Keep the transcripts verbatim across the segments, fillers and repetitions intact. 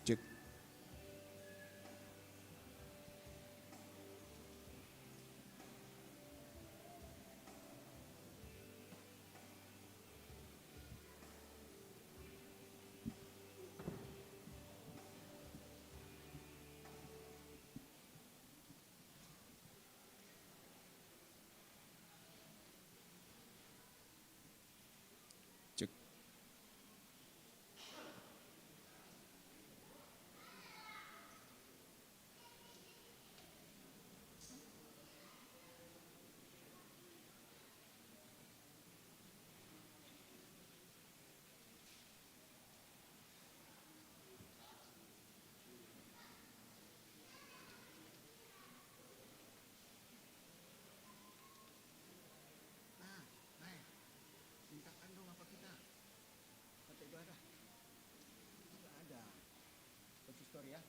Cek. Cek. Nah, Nay, minta kandung apa kita? Kata ibadah. Itu nggak ada. Kunci story ya.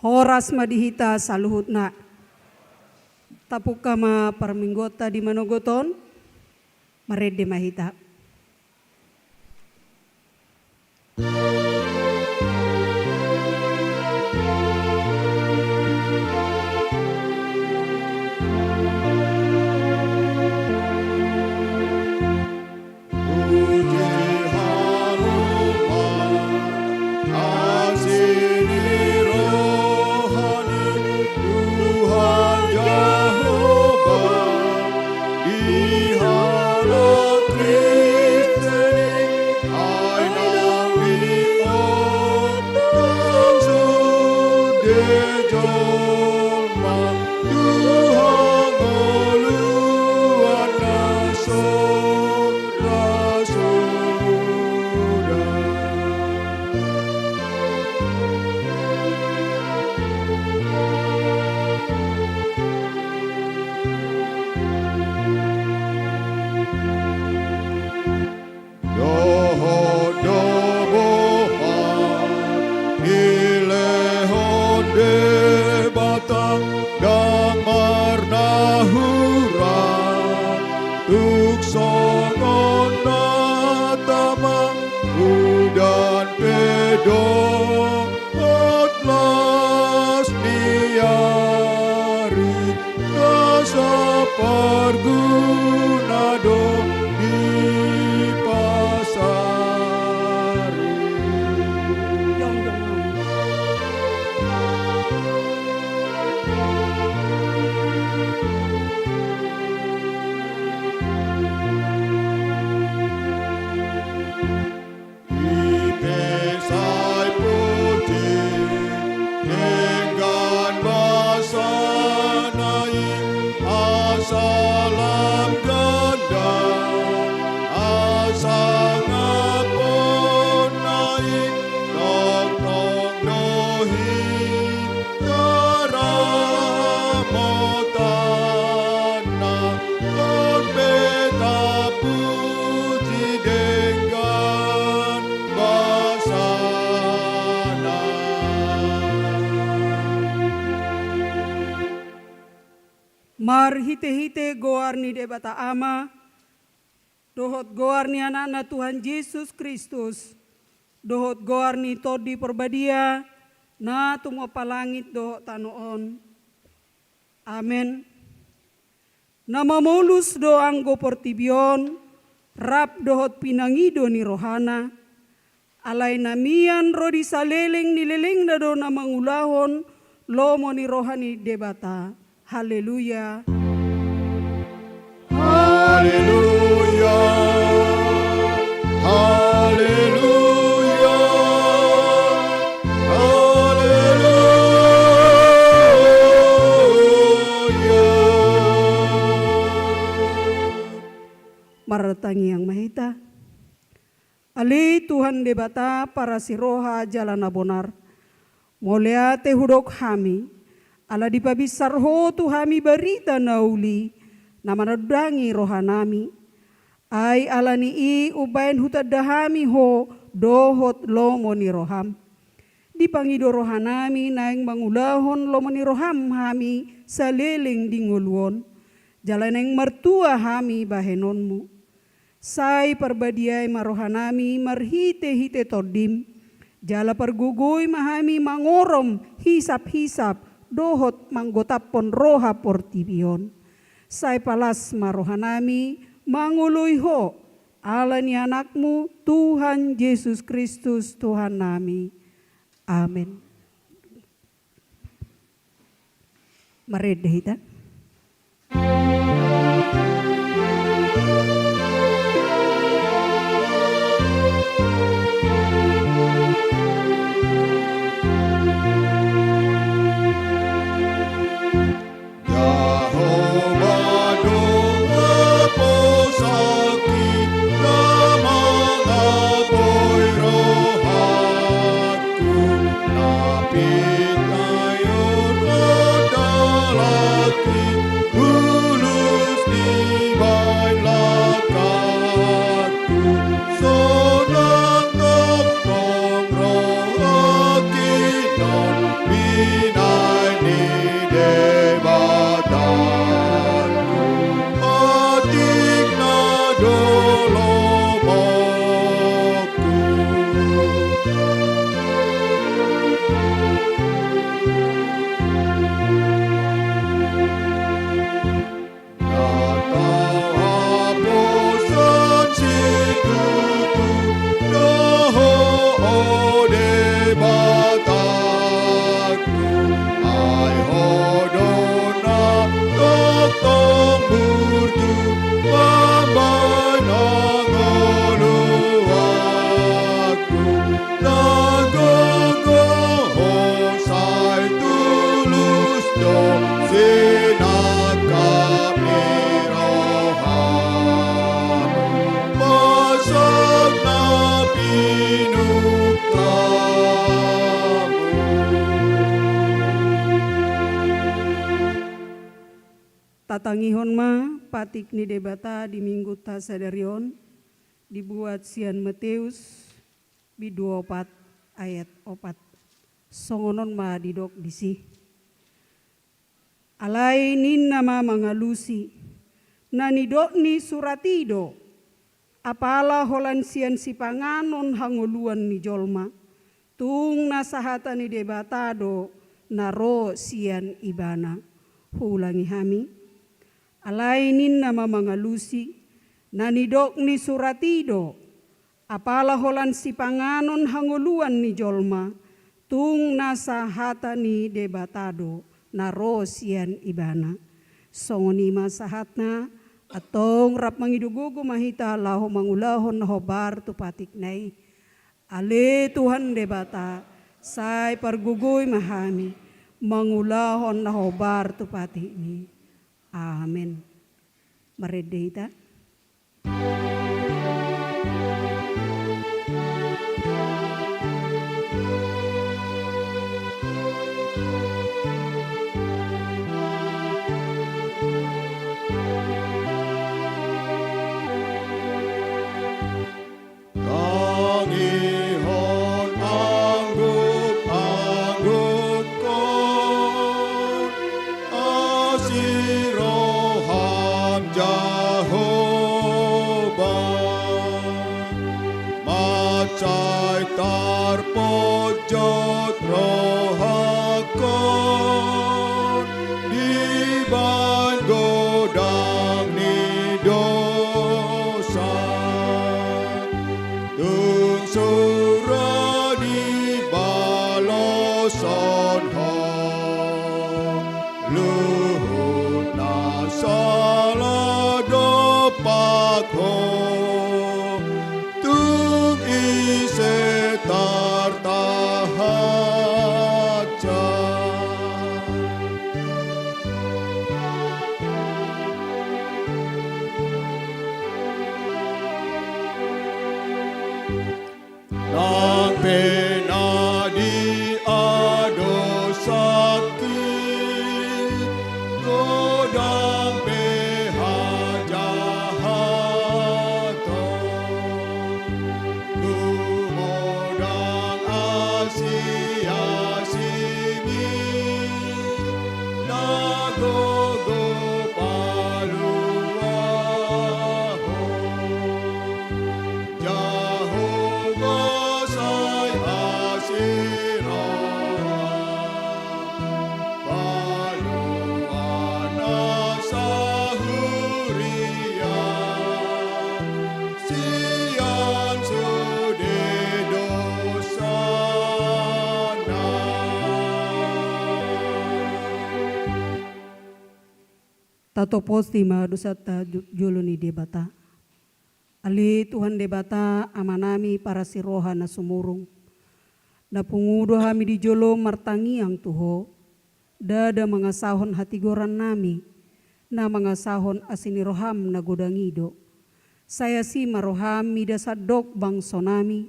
Horas ma di hita saluhutna. Tapungka ma parmingguonta di manogot on. Marende ma hita. Puji hamu ma asi ni roha ni Tuhan Jahowa, di halak Kristen i ai naung diondang sude jolma tu hangoluan na so ra suda. Dohot do boha dilehon Debata, ndang marnahuran, tung songon na tama udan pe dohot las ni ari, na saparguna do dipasari. Ipesai puji denggan basana i, asa lam ganda, asa ngaponna i, tongtong do hita ramotanna, on pe tapuji denggan basana. Marhitehite goar ni Debata Ama, dohot goar ni Anakna Tuhan Jesus Kristus, dohot goar ni Tondi Parbadia, na tumompa langit dohot tano on. Amen. Na mamolus do anggo portibi on, rap dohot pinangido ni rohana, alai na mian ro di saleleng ni lelengna do na mangulahon lomo ni roha ni Debata. Haleluya. Haleluya. Haleluya. Haleluya. Martangiang ma hita. Ale Tuhan Debata parasi roha jala na bonar, mauliate hudok hami, ala dipabinsar Ho tu hami barita na uli, na manondangi rohanami. Ai ala ni i umbaen hutanda hami Ho dohot lomo ni roham. Dipangido rohanami naeng mangulahon lomo ni roham hami saleleng di ngolu on. Jala naeng martua hami bahenonmu. Sai parbadiai ma rohanami marhitehite Tondim, jala pargogoi ma hami mangorom hisaphisap dohot manggotaphon roha portibi on. Sai palas ma rohanami mangoloi Ho, ala ni Anakmu Tuhan Jesus Kristus Tuhannami. Amen. Marende hita. Jahowa do haposanki na mangapoi rohangku, na pinaihon andalankon Tatangihon ma patik ni Debata di Minggunta sadari on, dibuat sian Mateus, bindu opat, ayat opat. Songon on ma didok disi. Alai ninna ma mangalusi, na nidok ni surat i do, apala holan sian sipanganon hangoluan ni jolma, tung nasa hata ni Debata do na ro sian ibana. Huulangi hami. Alai ninna ma mangalusi, na nidok ni surat i do, apala holan sipanganon hangoluan ni jolma, tung nasa hata ni Debata do na ro sian ibana. Songon i ma sahatna, antong rap mangido gogo ma hita laho mangulahon na hombar tu patikna i. Ale Tuhan Debata, sai pargogoi ma hami mangulahon na hombar tu patikmi. Amen. Marende hita. Tangihon anggup-anggupkon, asi roham Jahowa. Mansai tarpojot rohangkon dibahen godang ni dosa. Tung sura dibaloshon Ho luhut na sala dompak Ho, tung ise tartahansa. Nang pe na diadop sangkit, godang pe hajahaton, gumodang asi-asimi na gogo paluahon. Jahowa sai asi roha, paluahon nasa huria sian sude dosana. Tatopoti ma dosanta jo-, jolo ni Debata. Ale Tuhan Debata, Amanami parasi roha na sumurung, na pungu do hami di jolom martangiang tu Ho, ndada mangasahon hatigorannami, na mangasahon asi ni roham na godang i do. Sai asi ma roham mida sandok bangsonami,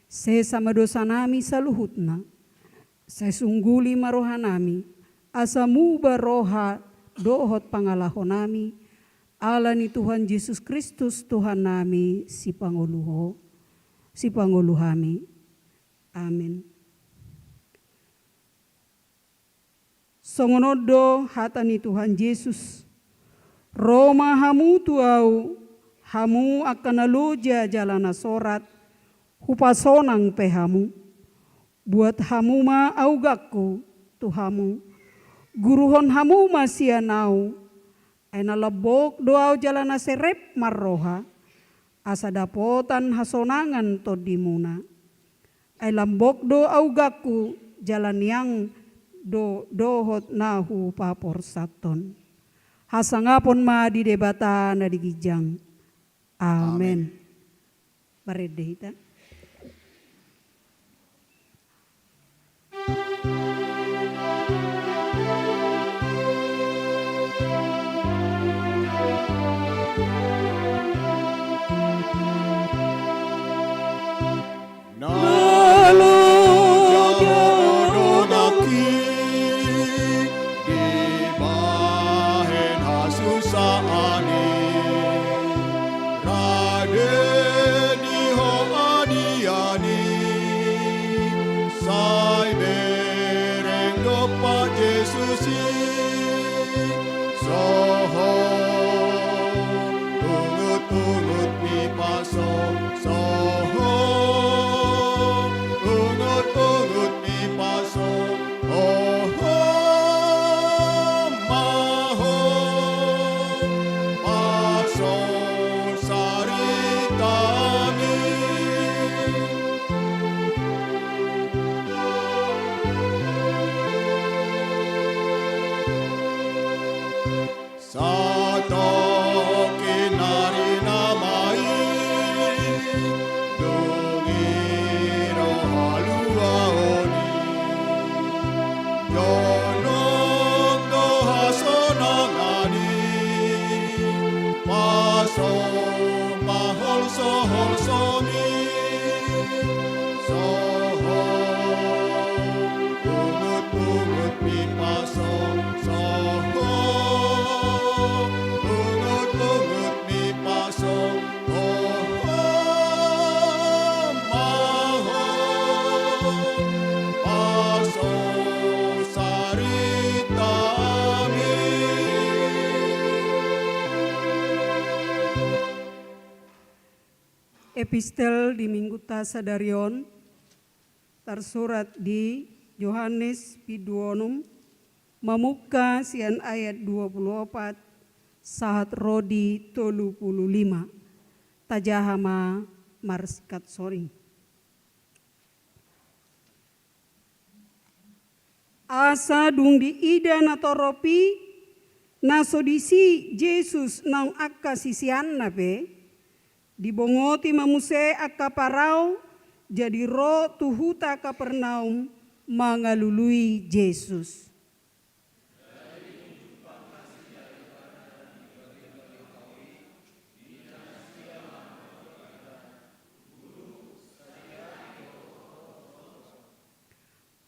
sesa ma dosanami saluhutna. Sai sungguli ma rohanami, asa muba roha dohot pangalahonami, ala ni Tuhan Jesus Kristus Tuhannami sipangolu Ho, sipangolu hami. Amen. Songon on do hata ni Tuhan Jesus, ro ma hamu tu Ahu, hamu angka na loja jala na sorat, hupasonang pe hamu. Buat hamu ma augangku tu hamu. Guruhon hamu ma sian Ahu, ai na lambok do Ahu jala na serep marroha, asa dapotan hasonangan tondimuna. Ai lambok do augangku jala niang do dohot na hupaporsathon. Hasangapon ma di Debata na di ginjang. Amen. Amen. Marende hita. Na loja do nangkin dibahen hasu Satongkin ari nama i, dung i ro haluaon i. Jonok do hasonangan i, pasomba holsoholso mi. Soho, pungut-pungut mi pasomba. Soho, pungut-pungut mi pasomba. Soho, maho, pasomba sarita mi. Epistel di Minggunta sadari on tarsurat di Johannes bindu onom, mamungka sian ayat dua pulu opat sahat ro di tolu pulu lima. Tajaha ma marsingkat songon i. Asa dung diida natorop i, na so disi Jesus naung angka siseanna pe, dibongoti ma muse angka parau, jadi ro tu huta Kapernaum mangalului Jesus.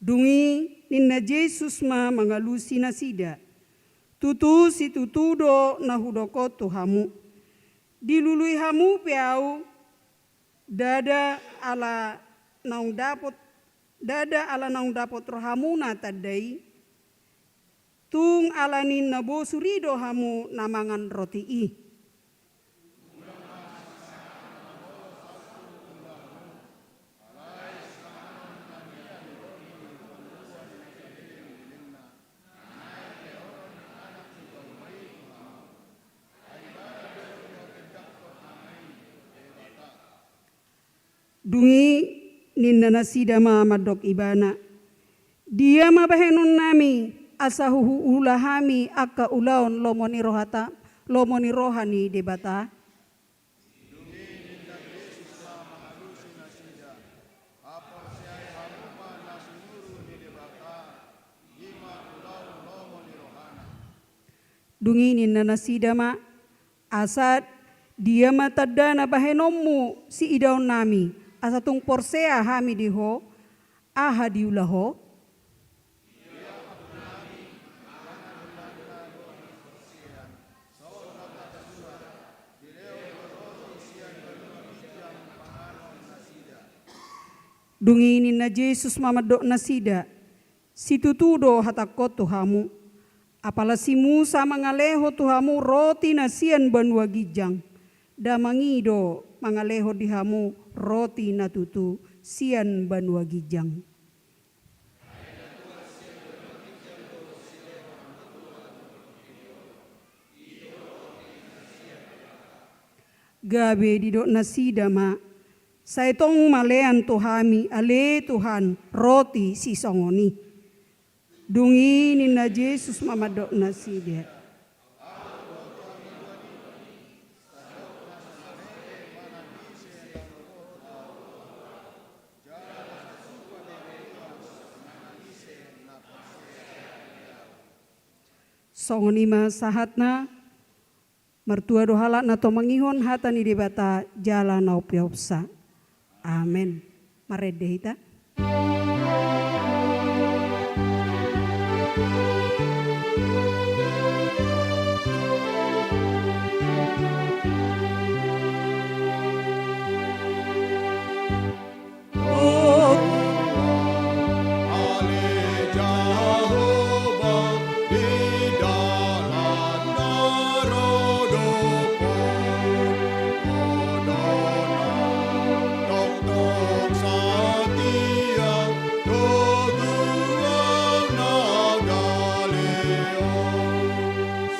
Dung i ninna Jesus ma mangalusi nasida: Tutu situtu do na hudok on tu hamu: Dilului hamu pe ahu, ndada ala naung dapot, ndada ala naung dapot rohamuna tanda i, tung ala ni na bosur i do hamu na mangan roti i. Dung i ninna nasida ma mandok Ibana: Dia ma bahenonnami asa huula hami angka ulaon lomo ni rohata, lomo ni roha ni Debata? Dung i ninna Jesus ma mangalusi nasida: Haporseai hamu ma na sumurung ni Debata, i ma ulaon lomo ni rohana. Dung i ninna nasida ma: Asa dia ma tanda na bahenonmu siidaonnami, asa tung porsea hami di ho? Aha diula ho? Dung i ninna Jesus ma mandok nasida: Situtu do hatangkon tu hamu, apala si Musa mangalehon tu hamu roti na sian banua ginjang, Damang i do mangalehon di hamu roti na tutu sian banua ginjang. Gabe didok nasida ma: Sai tong malean tu hami ale Tuhan roti sisongon i. Dung i ninna Jesus ma mandok nasida: Songon i ma sahatna. Martua do halak na tumangihon hata ni Debata jala na umpeopsa. Amen. Marende hita.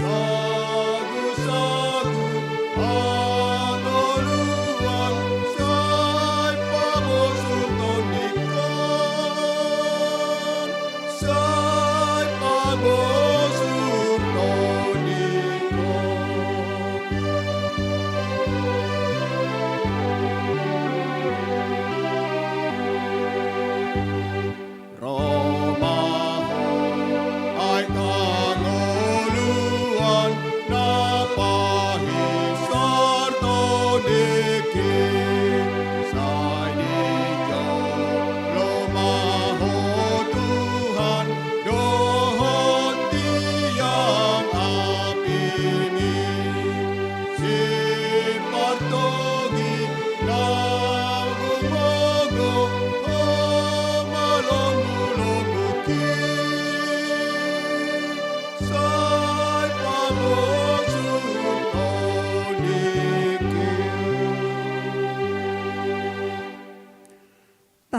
Sagu-sagu hangoluan sai pabosur tondingkon, sai pabosur tondingkon.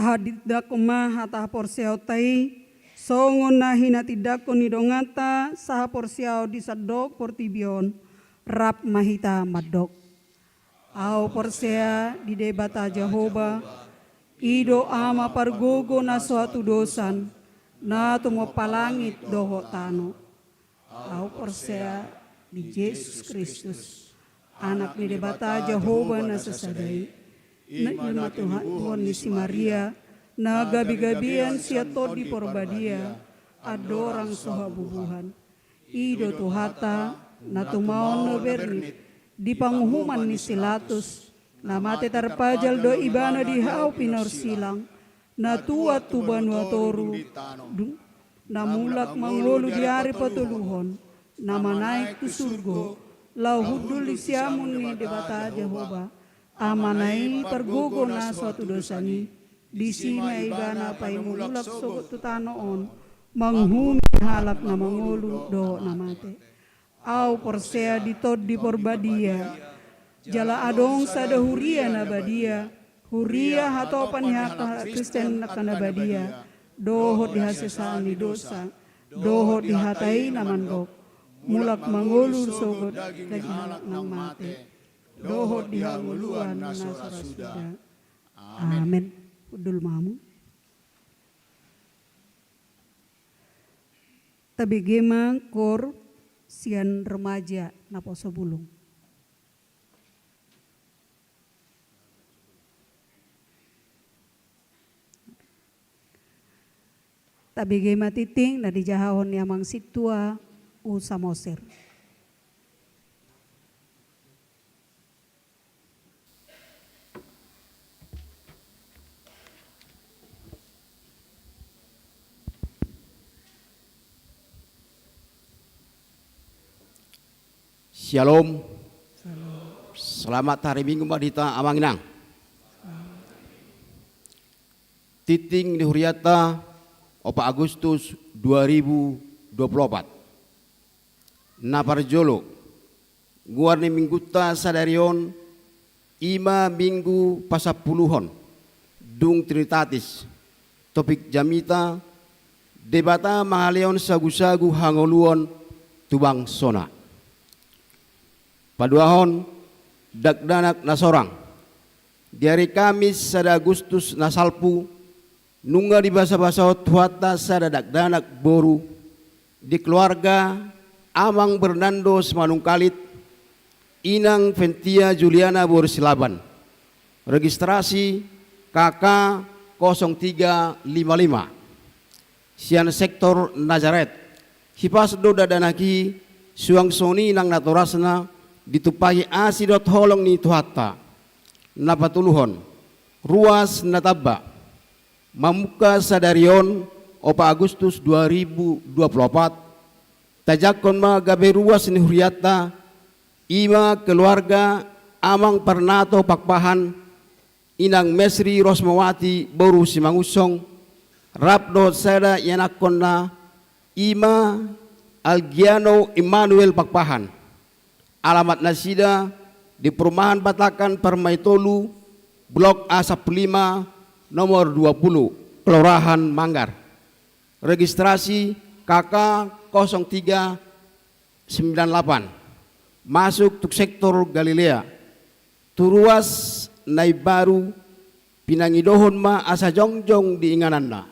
Hatindanghon ma hata haporseaonta i, songon na hinatindangkon ni donganta sahaporseaon di sandok portibi on, rap ma hita mandok. Ahu porsea di Debata Jahowa, i do Ama pargogo na so hatudosan, na tumompa langit dohot tano. Ahu porsea di Jesus Kristus, Anak ni Debata Jahowa na sasada i, na i ma Tuhan, Tuhan ni si Maria, na gabegabean sian Tondi Porbadia, andorang so habubuhan. I do Tuhanta, na tumaon na bernit, di panguhuman ni si Pilatus, na mate tarpajal do ibana di hau pinorsilang, na tuat tu banua toru, dung, na mulak mangolu di ari patoluhon, na manaek tu surgo, laho hundul di siamun ni Debata Jahowa, Amana i pargogo na so hatudosan i, disi ma ibana paimulak sogot tu tano on, manguhumi halak na mangolu dohot na mate. Ahu porsea di Tondi Porbadia, jala adong sada huria na badia, huria hatopan ni hata Kristen na badia, dohot di hasesaan ni dosa, dohot di hata i na mandok, mulak mangolu sogot daging halak na mate, dohot di hangoluan na so ra suda. Amen. Hundul ma hamu. Tabege ma koor sian remaja naposo bulung. Tabege ma tingting na dijahahon ni amang sintua u Samosir. Syalom. Selamat hari Minggu ma di hita amang inang. Tingting ni hurianta, opat Agustus dua ribu dua puluh opat. Na parjolo, goar ni minggunta sadari on, i ma Minggu pasampuluhon, dung Trinitatis, topik jamita, Debata mangalehon sagusagu hangoluon tu bangsona. Paduahon, dakdanak na sorang. Di ari Kamis sada Agustus na salpu, nunga dibasabasahon Tuhanta sada dakdanak boru, di keluarga Amang Bernando Simanungkalit, Inang Ventia Juliana boru Silaban. Registrasi K K kosong tiga lima lima. Sian sektor Nazaret. Hipas do dakdanak i, suang songon i nang natorasna, ditumpahi asi dohot holong ni Tuhanta. Na patoluhon, ruas na tamba. Mamungka sadari on, opat Agustus dua ribu dua puluh opat, tajangkon ma gabe ruas ni hurianta, i ma keluarga Amang Parnato Pakpahan, Inang Mesri Rosmawati boru Simangunsong, rap dohot sada ianakkonna, i ma Algiano Immanuel Pakpahan. Alamat nasida di Perumahan Batakan Permai tolu, Blok A sampulu lima, nomor dua puluh, Kelurahan Manggar. Registrasi K K kosong tiga sembilan lapan. Masuk tu sektor Galilea. Tu ruas na imbaru, pinangidohon ma asa jongjong di ingananna.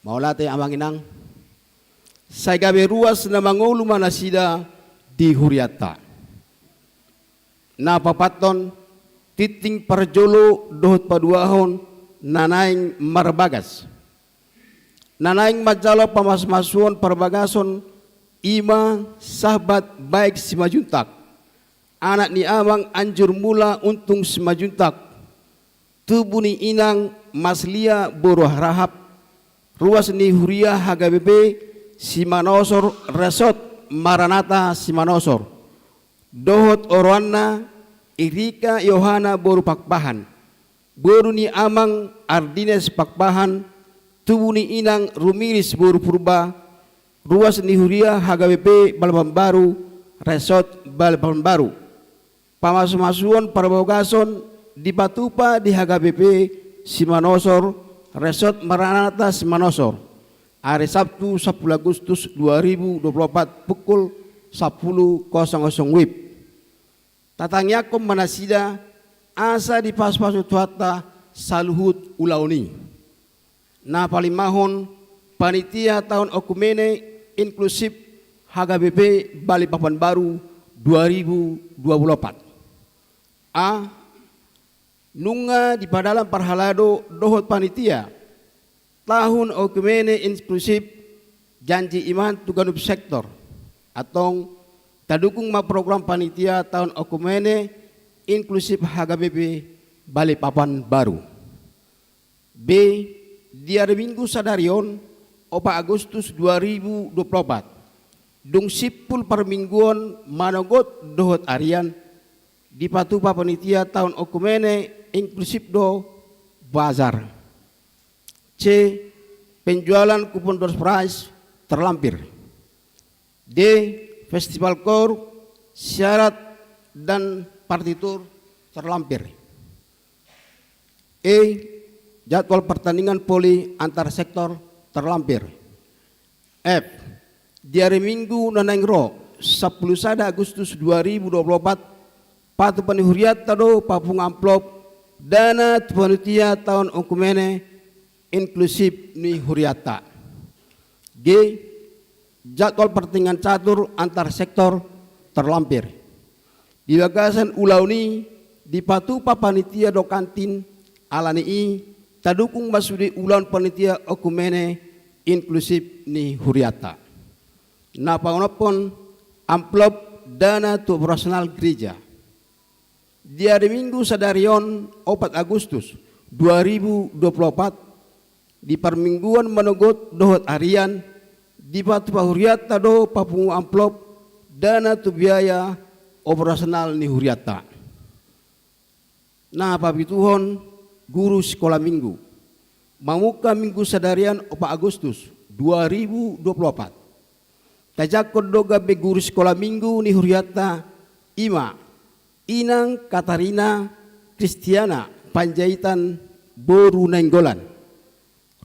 Mauliate amang inang. Sai gabe ruas na mangolu ma nasida di hurianta. Na paopathon, tingting parjolo dohot paduahon na naeng marbagas. Na naeng manjalo pamasumasuon parbagason, i ma sahabat Baik Simanjuntak, anak ni Amang Anjurmula Untung Simanjuntak, tubu ni Inang Maslia boru Harahap, ruas ni huria H K B P Simanosor, Resort Maranatha Simanosor, dohot oroanna Erika Yohana boru Pakpahan, boru ni Amang Ardines Pakpahan, tubu ni Inang Rumiris boru Purba, ruas ni huria H K B P Balikpapan Baru, Resort Balikpapan Baru. Pamasumasuon parbagason dipatupa di H K B P Simanosor, Resort Maranatha Simanosor, hari Sabtu, sepuluh Agustus dua ribu dua puluh empat, pukul sepuluh kosong kosong W I B. Tatangiangkon ma nasida, asa dipasupasu Tuhanta saluhut ulaon i. Na palimahon, panitia taon oikumene inklusif H K B P Balikpapan Baru dua ribu dua puluh empat. A. Nunga dipadalan parhalado dohot panitia taon oikumene inklusif Janji Iman tu ganup sektor. Antong, tadukung ma program panitia taon oikumene inklusif H K B P Balikpapan Baru. B. Di ari Minggu sadari on, opat Agustus dua ribu dua puluh empat, dung simpul parmingguon manogot dohot arian, dipatupa panitia taon oikumene inklusif do bazar. C. Penjualan kupon door prize terlampir. D. Festival koor, syarat dan partitur terlampir. E. Jadwal pertandingan voli antar sektor terlampir. F. Di ari Minggu na naeng ro, sepuluh sada Agustus dua ribu dua puluh empat, patupa ni hurianta do papungu amplop dana tu panitia taon oikumene inklusif ni hurianta. G. Jadwal pertandingan catur antar sektor terlampir. Di bagasan ulaon i, dipatupa panitia do kantin, alani i tadukung ma sude ulaon panitia oikumene inklusif ni hurianta. Na paonomhon, amplop dana tu operasional gereja. Di ari Minggu sadari on, opat Agustus dua ribu dua puluh empat, di parmingguon manogot dohot arian, dipatupa hurianta do papungu amplop dana tu biaya operasional ni hurianta. Na papituhon, guru sikola minggu. Mamungka Minggu sadari on, opat Agustus dua ribu dua puluh empat, tajangkon do gabe guru sikola minggu ni hurianta, i ma Inang Katarina Kristiana Panjaitan boru Nainggolan,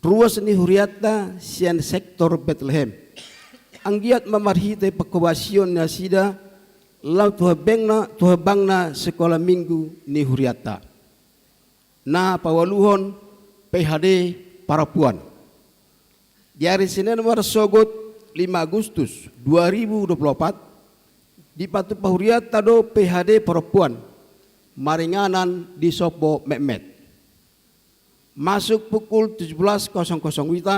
ruas ni hurianta sian sektor Betlehem. Anggiat ma marhite panghobasion nasida, lam tu habangna, tu habangna sikola minggu ni hurianta. Na paualuhon, P H D parompuan. Di ari Senin marsogot lima Agustus dua ribu dua puluh empat, dipatupa hurianta do P H D parompuan, maringanan di Sombo Metmet. Masuk pukul tujuh belas kosong kosong W I B,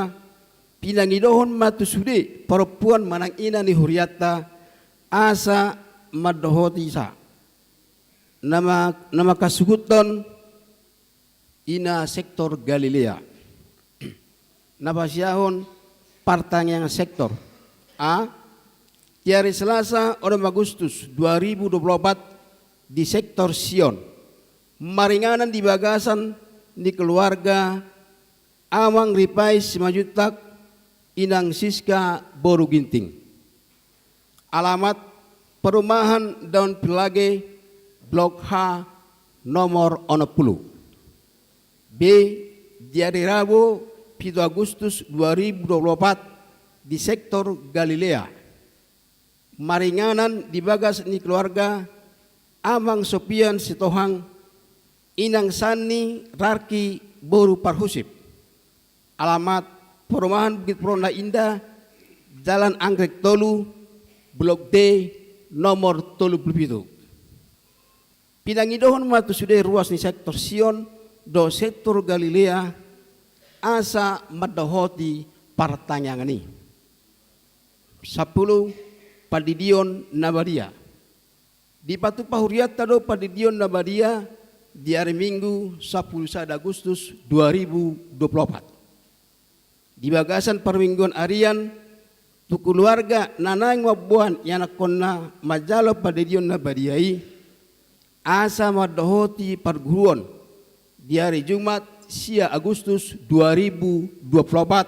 pinangidohon ma tu sude parompuan manang ina ni hurianta, asa mandohoti sa. Nama, nama kasuhuton, ina sektor Galilea. Na pasiahon, partangiangan sektor. A. Di ari Selasa, onom Agustus dua ribu dua puluh empat, di sektor Sion, maringanan di bagasan ni keluarga Amang Ripai Simanjuntak, Inang Siska boru Ginting. Alamat, Perumahan Daun Pillage, Blok H, nomor onom pulu. B. Di ari Rabu, pitu Agustus dua ribu dua puluh empat, di sektor Galilea, maringanan di bagas ni keluarga Amang Sopian Sitohang, Inang Sanni Rarki boru Parhusip. Alamat, Perumahan Bukit Peronda Indah, Jalan Anggrek tolu, Blok D, nomor tolu pulu pitu. Pinangidohon ma tu sude ruas ni sektor Sion dohot sektor Galilea, asa mandohoti partangiangan i. Sampulu, pandidion na badia. Dipatupa hurianta do pandidion na badia di ari Minggu, sampulu sada Agustus dua ribu dua puluh empat. Di bagasan parmingguon arian, tu keluarga na naeng mamboan ianakkonna manjalo pandidion na badia i, asa mandohoti parguruon, di ari Jumat, sia Agustus dua ribu dua puluh empat,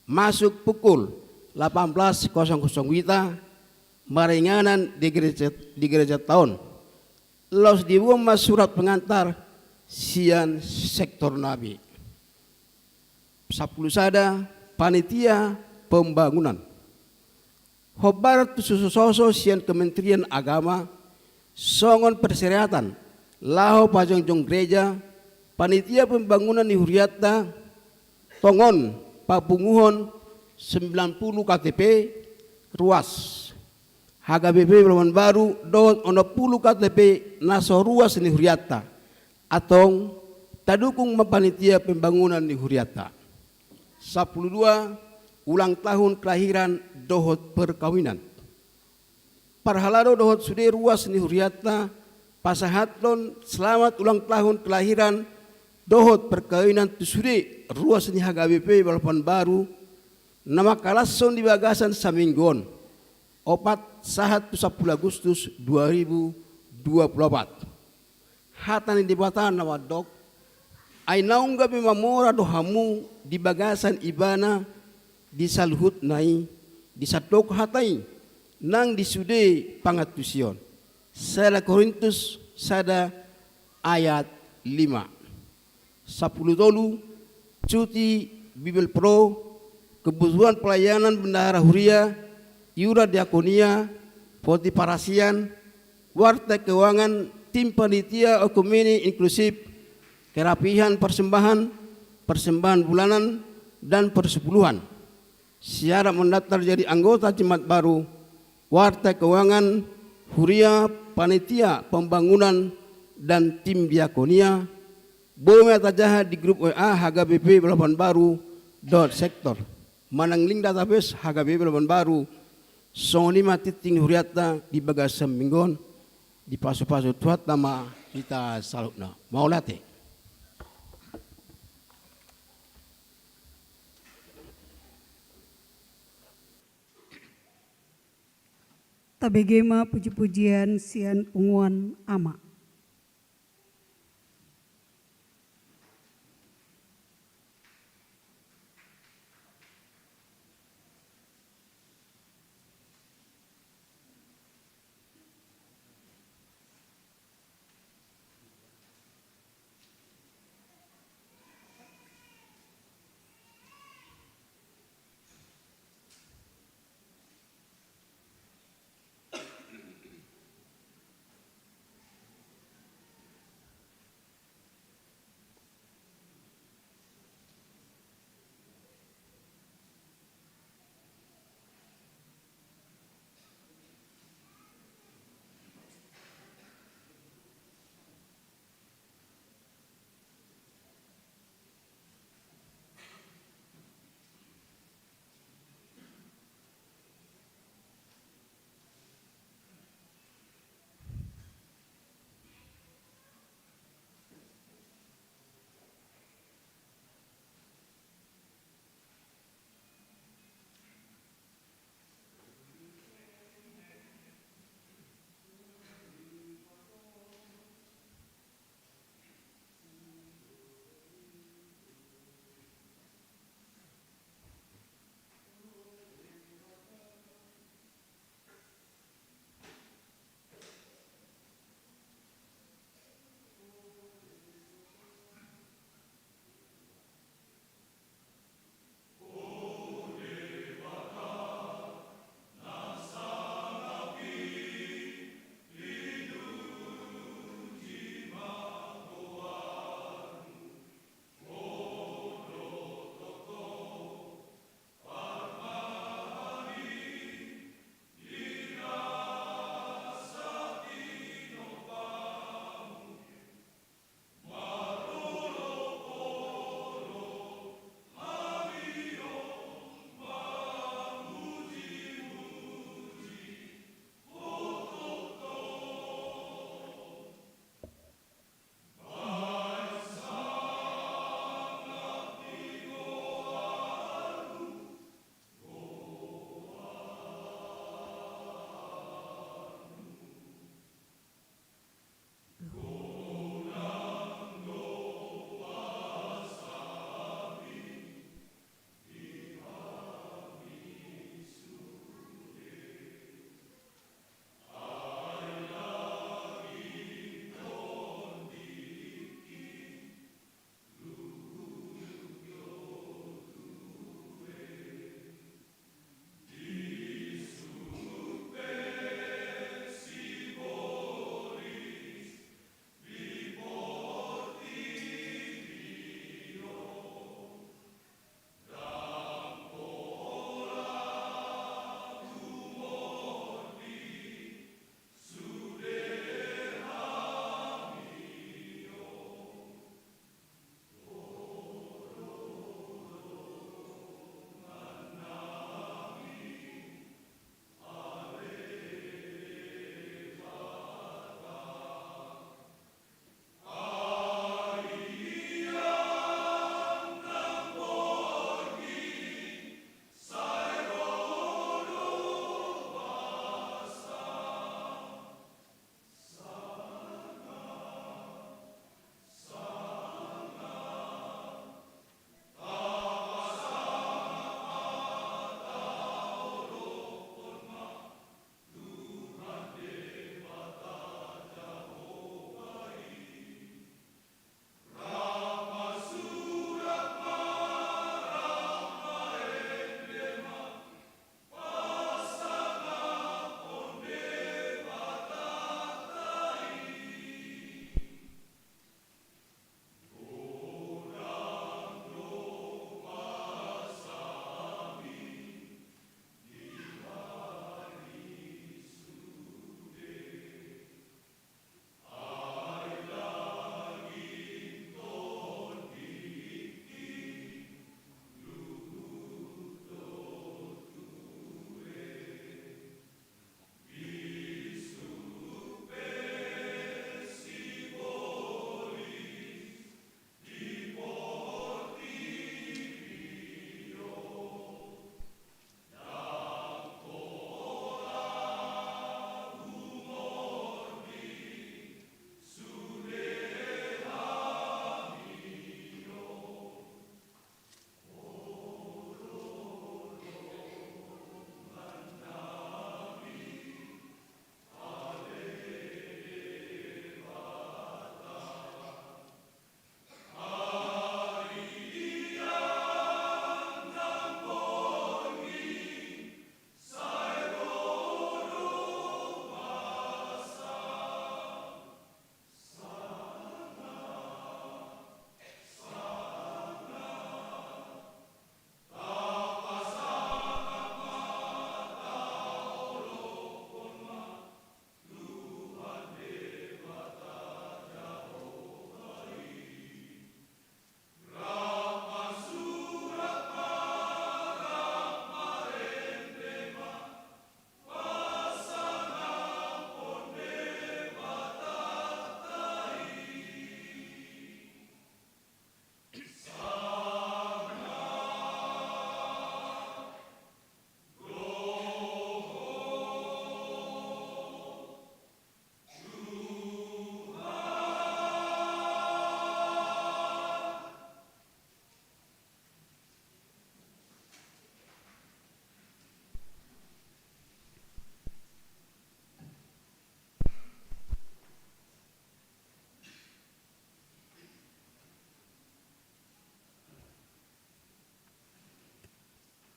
masuk pukul lapan belas kosong kosong W I B, maringanan di gereja, di gerejanta on. Laos diboan ma surat pengantar sian sektor nami. Sampulu sada, panitia pembangunan. Hombar tu sususoso sian Kementerian Agama, songon persyaratan laho pajongjong gereja, panitia pembangunan ni hurianta, tongon papunguhon sembilan puluh K T P ruas H K B P Balikpapan Baru dohot onom puluh K T P na so ruas ni hurianta, antong tadukung ma panitia pembangunan ni hurianta. Sampulu dua, ulang tahun kelahiran dohot perkawinan. Parhalado dohot sude ruas ni hurianta pasahathon selamat ulang tahun kelahiran dohot perkawinan tu sude ruas ni H K B P Balikpapan Baru na mangkalashon di bagasan saminggu on, opat sahat tu sampulu Agustus dua ribu dua puluh opat. Hata ni Debata na mandok, ai naung gabe mamora do hamu di bagasan Ibana di saluhutna i, di sandok hata i, nang di sude pangantusion. Sada Korintus sada ayat lima. Sampulu tolu, cuti Bibel Pro, kebutuhan pelayanan bendahara huria, iuran diakonia, poti parasian, warta keuangan, tim panitia oekumene inklusif, kerapihan persembahan, persembahan bulanan, dan persepuluhan. Syarat mendaftar jadi anggota jemaat baru, warta keuangan, huria, panitia pembangunan, dan tim diakonia, boi ma tajaha di grup W A H K B P Balikpapan Baru dohot sektor. Manang link database H K B P Balikpapan Baru, songon i ma tingting ni hurianta di bagasan minggu on, dipasupasu Tuhanta ma hita saluhutna. Mauliate. Tabege ma puji-pujian sian punguan ama.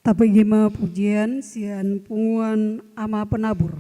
Apala i ma pujian sian punguan Ama Penabur.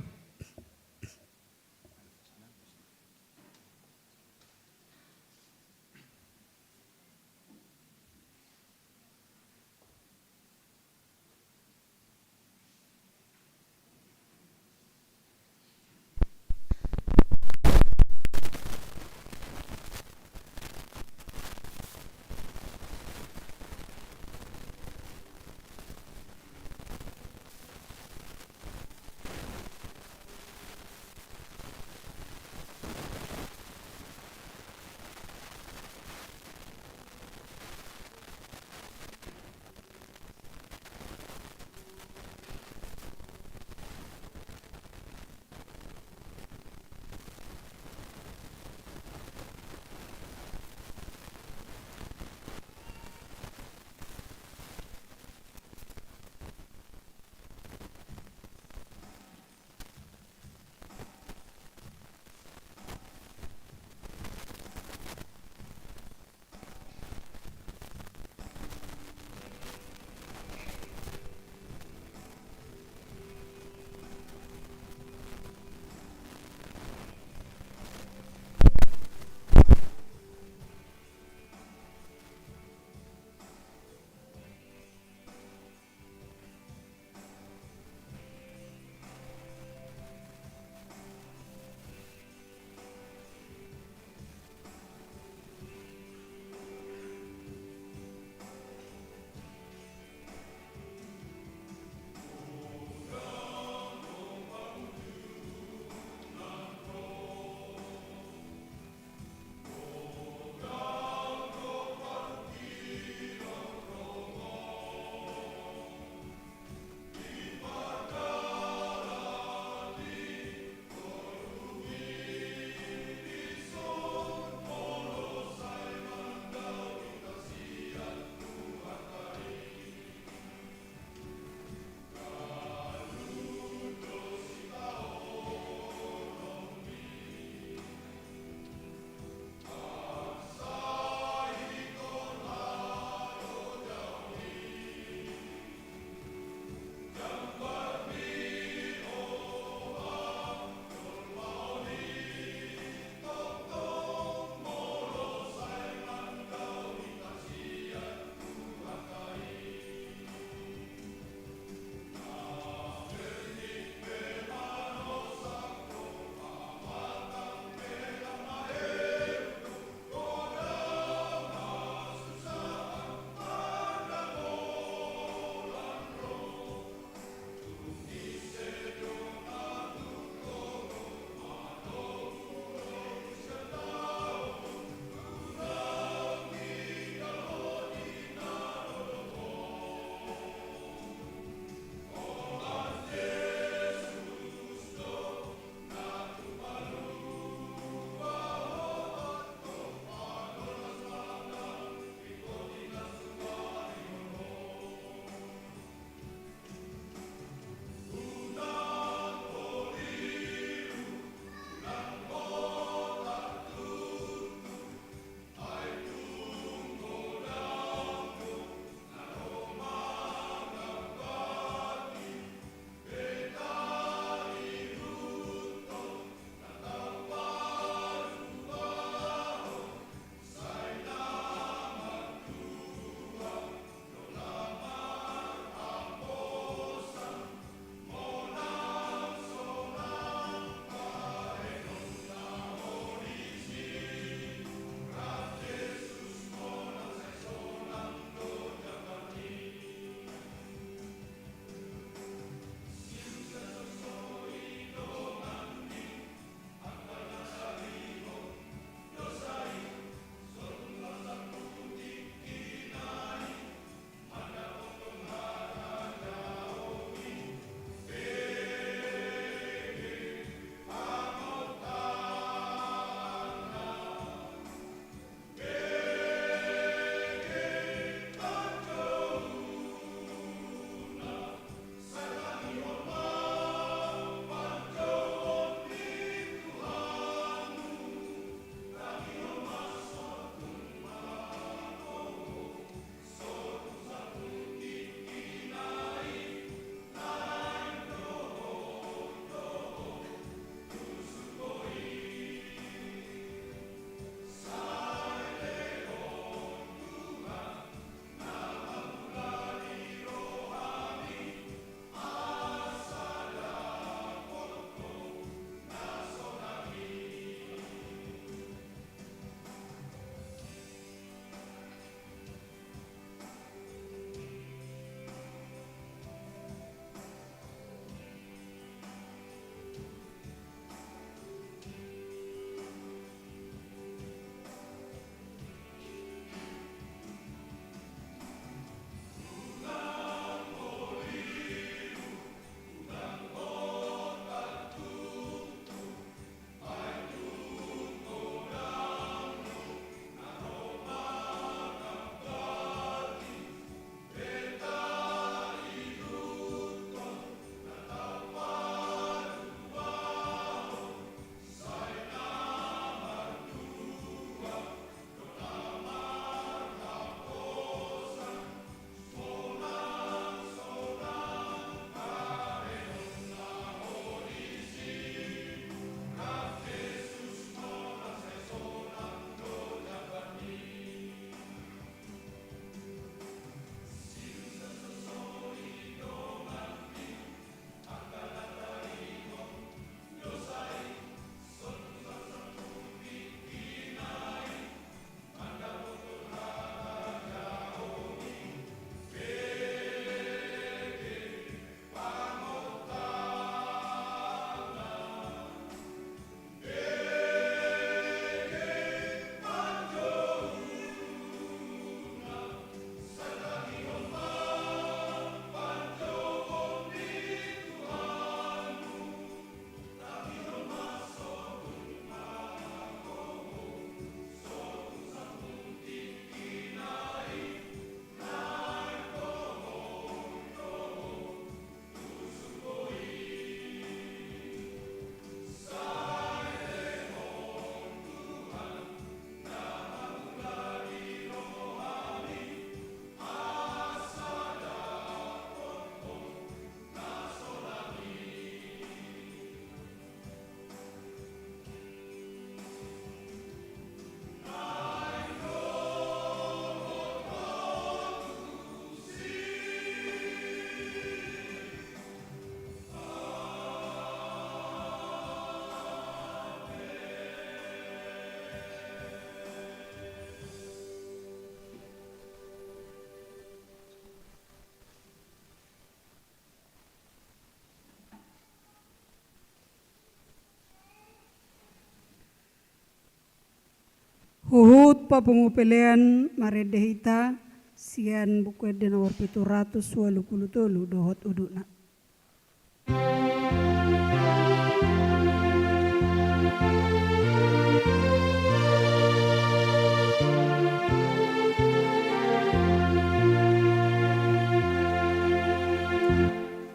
Papungu pelean marende hita sian Buku Ende nomor pitu ratus ualu pulu tolu dohot udutna.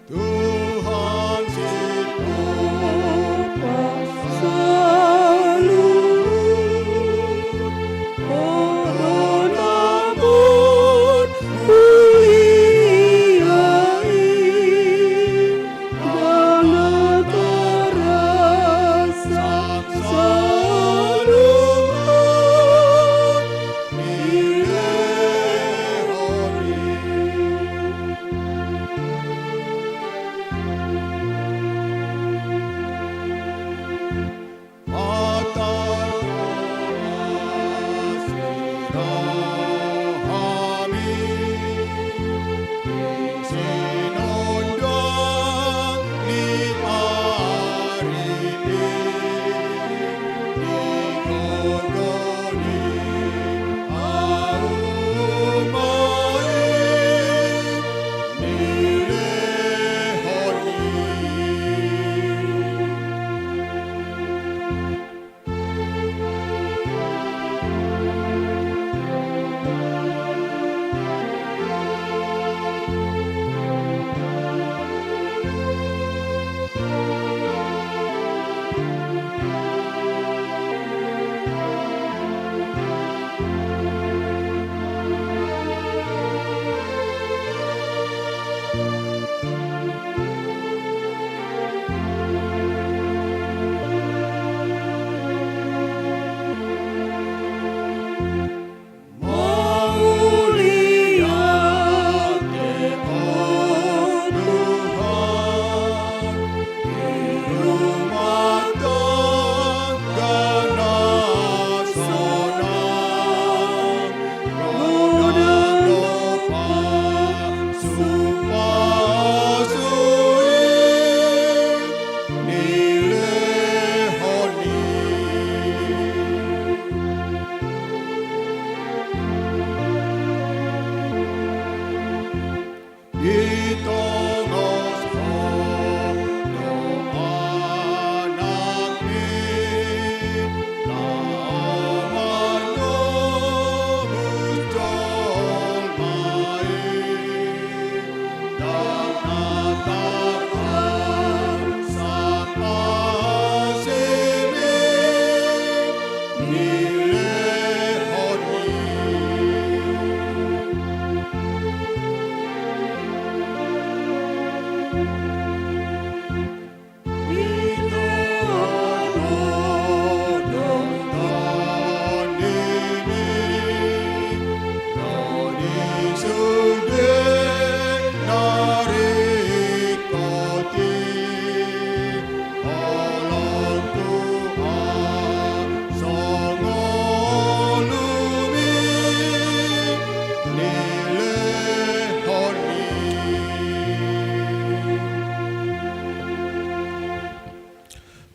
Tuhan sitopang saluhut, Ho do na marmulia i, ndang na tarasa saluhut.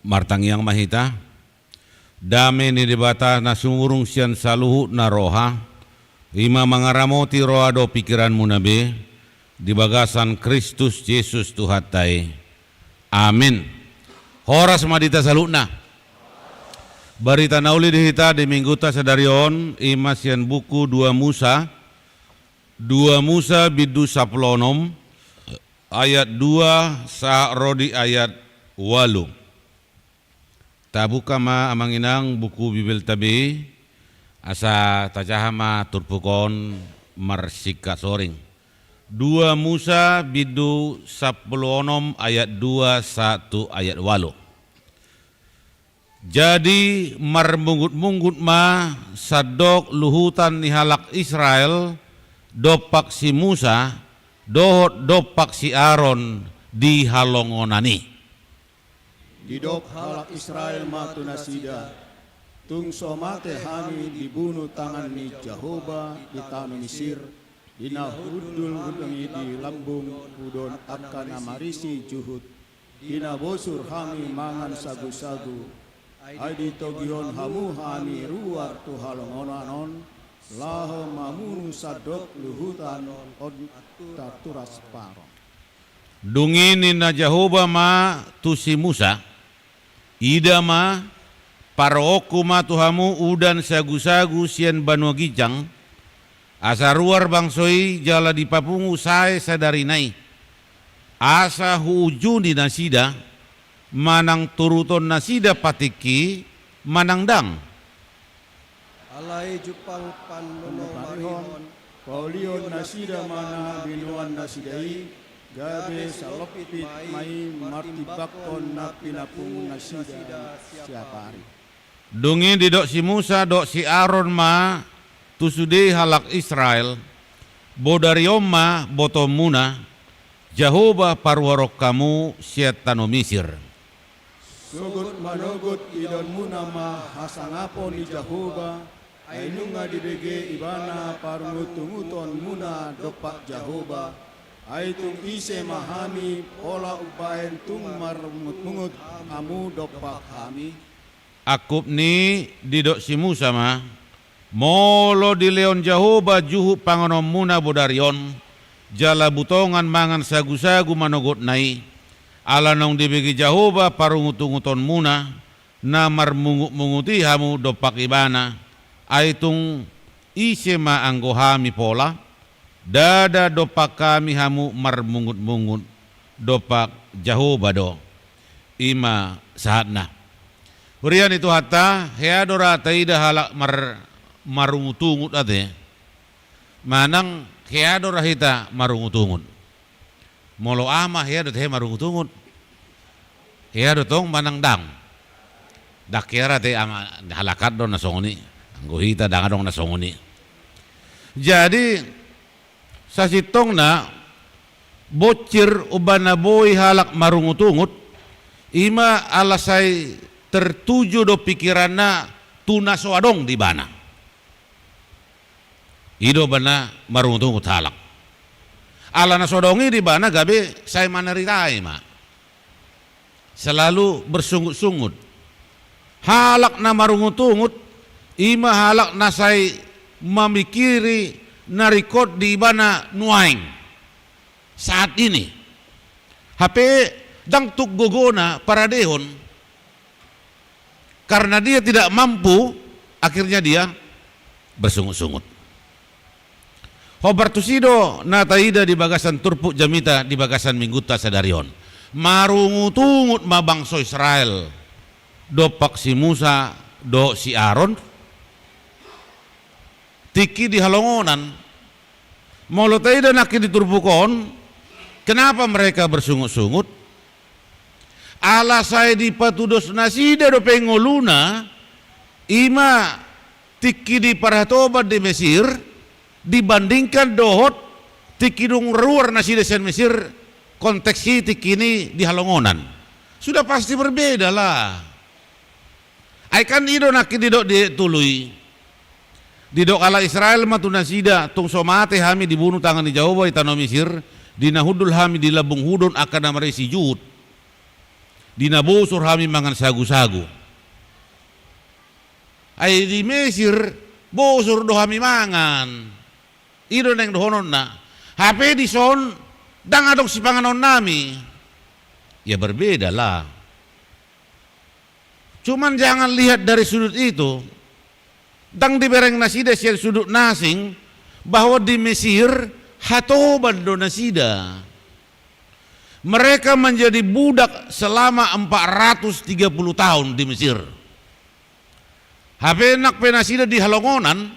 Martangiang ma hita. Dame ni Debata na sumurung sian saluhut na roha, i ma mangaramoti roha dohot pingkiranmuna be, di bagasan Kristus Jesus Tuhanta i. Amin. Horas ma di hita saluhutna. Barita na uli di hita di minggunta sadari on, i ma sian buku dua Musa, dua Musa bindu sampulu onom, ayat dua sahat ro di ayat ualu. Tabuka ma amang inang buku Bibelta be, asa tajaha ma turpuk on marsingkat soring. Dua Musa bindu sampulu onom ayat dua sahat tu ayat ualu. Jadi marmungutmungut ma sandok luhutan ni halak Israel dompak si Musa dohot dompak si Aron di halongonan i. Didok halak Israel ma tu nasida: Tung so mate hami dibunu tangan ni Jahowa di tano Misir, di na hundul hudang i di lambung pudon angka na marisi juhut, di na bosur hami mangan sagusagu, Ai ditogihon hamu hami ruar tu halongonan on, laho mamunu sandok luhutan on tu turas Paran. Dung i ninna Jahowa ma tu si Musa: Ida ma, paroonku ma tu hamu udan sagusagu sian banua ginjang, asa ruar bangso i jala dipapungu sae sadarina i, asa huunjuni nasida, manang turuton nasida patikki, manang ndang. Alai jumpang panumparihon, paulihon nasida ma na binoan nasida i, gabe salompit ma i martimbangkon na pinapungu nasida siapari. Dung i didok si Musa dohot si Aron ma tu sude halak Israel: Bodari on ma botoonmuna, Jahowa paruaron hamu sian tano Misir. Sogot manogot idaonmuna ma hasangapon ni Jahowa, ai nunga dibege Ibana parungutungutonmuna dompak Jahowa, ai tung ise ma hami, pola umbahen tung marungutungut hamu dompak hami? Angkup ni i didok si Musa ma: Molo dilehon Jahowa juhut panganonmuna bodari on, jala butongan mangan sagusagu manogotna i, ala naung dibege Jahowa parungutungutonmuna, na marmungutmungut i hamu dompak Ibana, ai tung ise ma anggo hami pola? Ndada dompak hami hamu marmungutmungut, dompak Jahowa do. I ma sahatna. Huria ni Tuhanta, hea do ra taida halak mar-, marungutungut ate? Manang hea do ra hita marungutungut? Molo aha ma, hea do tahe marungutungut? Hea do tong manang ndang? Ndang hea ra ate, ama, halak an do na songon i. Anggo hita ndang adong na songon i. Jadi, sasintongna, bonsir umbahen na boi halak marungutungut, i ma ala sai tertuju do pikiranna tu na so adong di ibana. I do umbahen na marungutungut halak. Ala na so adong i di ibana gabe sai manaritai ma. Selalu bersungut-sungut. Halak na marungutungut, i ma halak na sai mamikiri na ringkot di ibana nuaeng, saat ini. Hape ndang tung gogona paradehon. Karena dia tidak mampu, akhirnya dia bersungut-sungut. Hombar tusi do na taida di bagasan turpuk jamita di bagasan minggunta sadari on. Marungutungut ma bangso Israel dompak si Musa dohot si Aron tingki di halongonan. Molo taida nangkin di turpuk on, kenapa mereka bersungut-sungut? Ala sai dipatudos nasida dope ngoluna, i ma tingki di parhatoban di Mesir, dibandingkan dohot tingki dung ruar nasida sian Mesir, konteks i tingki ni di halongonan. Sudah pasti berbeda lah. Ai kan i do nangkin didok di tolu i. Didok halak Israel ma tu nasida: Tung so mate hami dibunu tangan ni Jahowa i tano Misir, di na hundul hami di lambung hudon angka na marisi juhut, di na bosur hami mangan sagusagu. Ai di Mesir bosur do hami mangan. I do naeng dohononna. Hape dison ndang adong sipanganonnami. Ya berbeda lah. Cuman jangan lihat dari sudut itu. Ndang dibereng nasida sian sudut na asing bahwa di Mesir hatoban do nasida. Mereka menjadi budak selama empat ratus tiga puluh tahun di Mesir. Hape nang pe nasida di halongonan,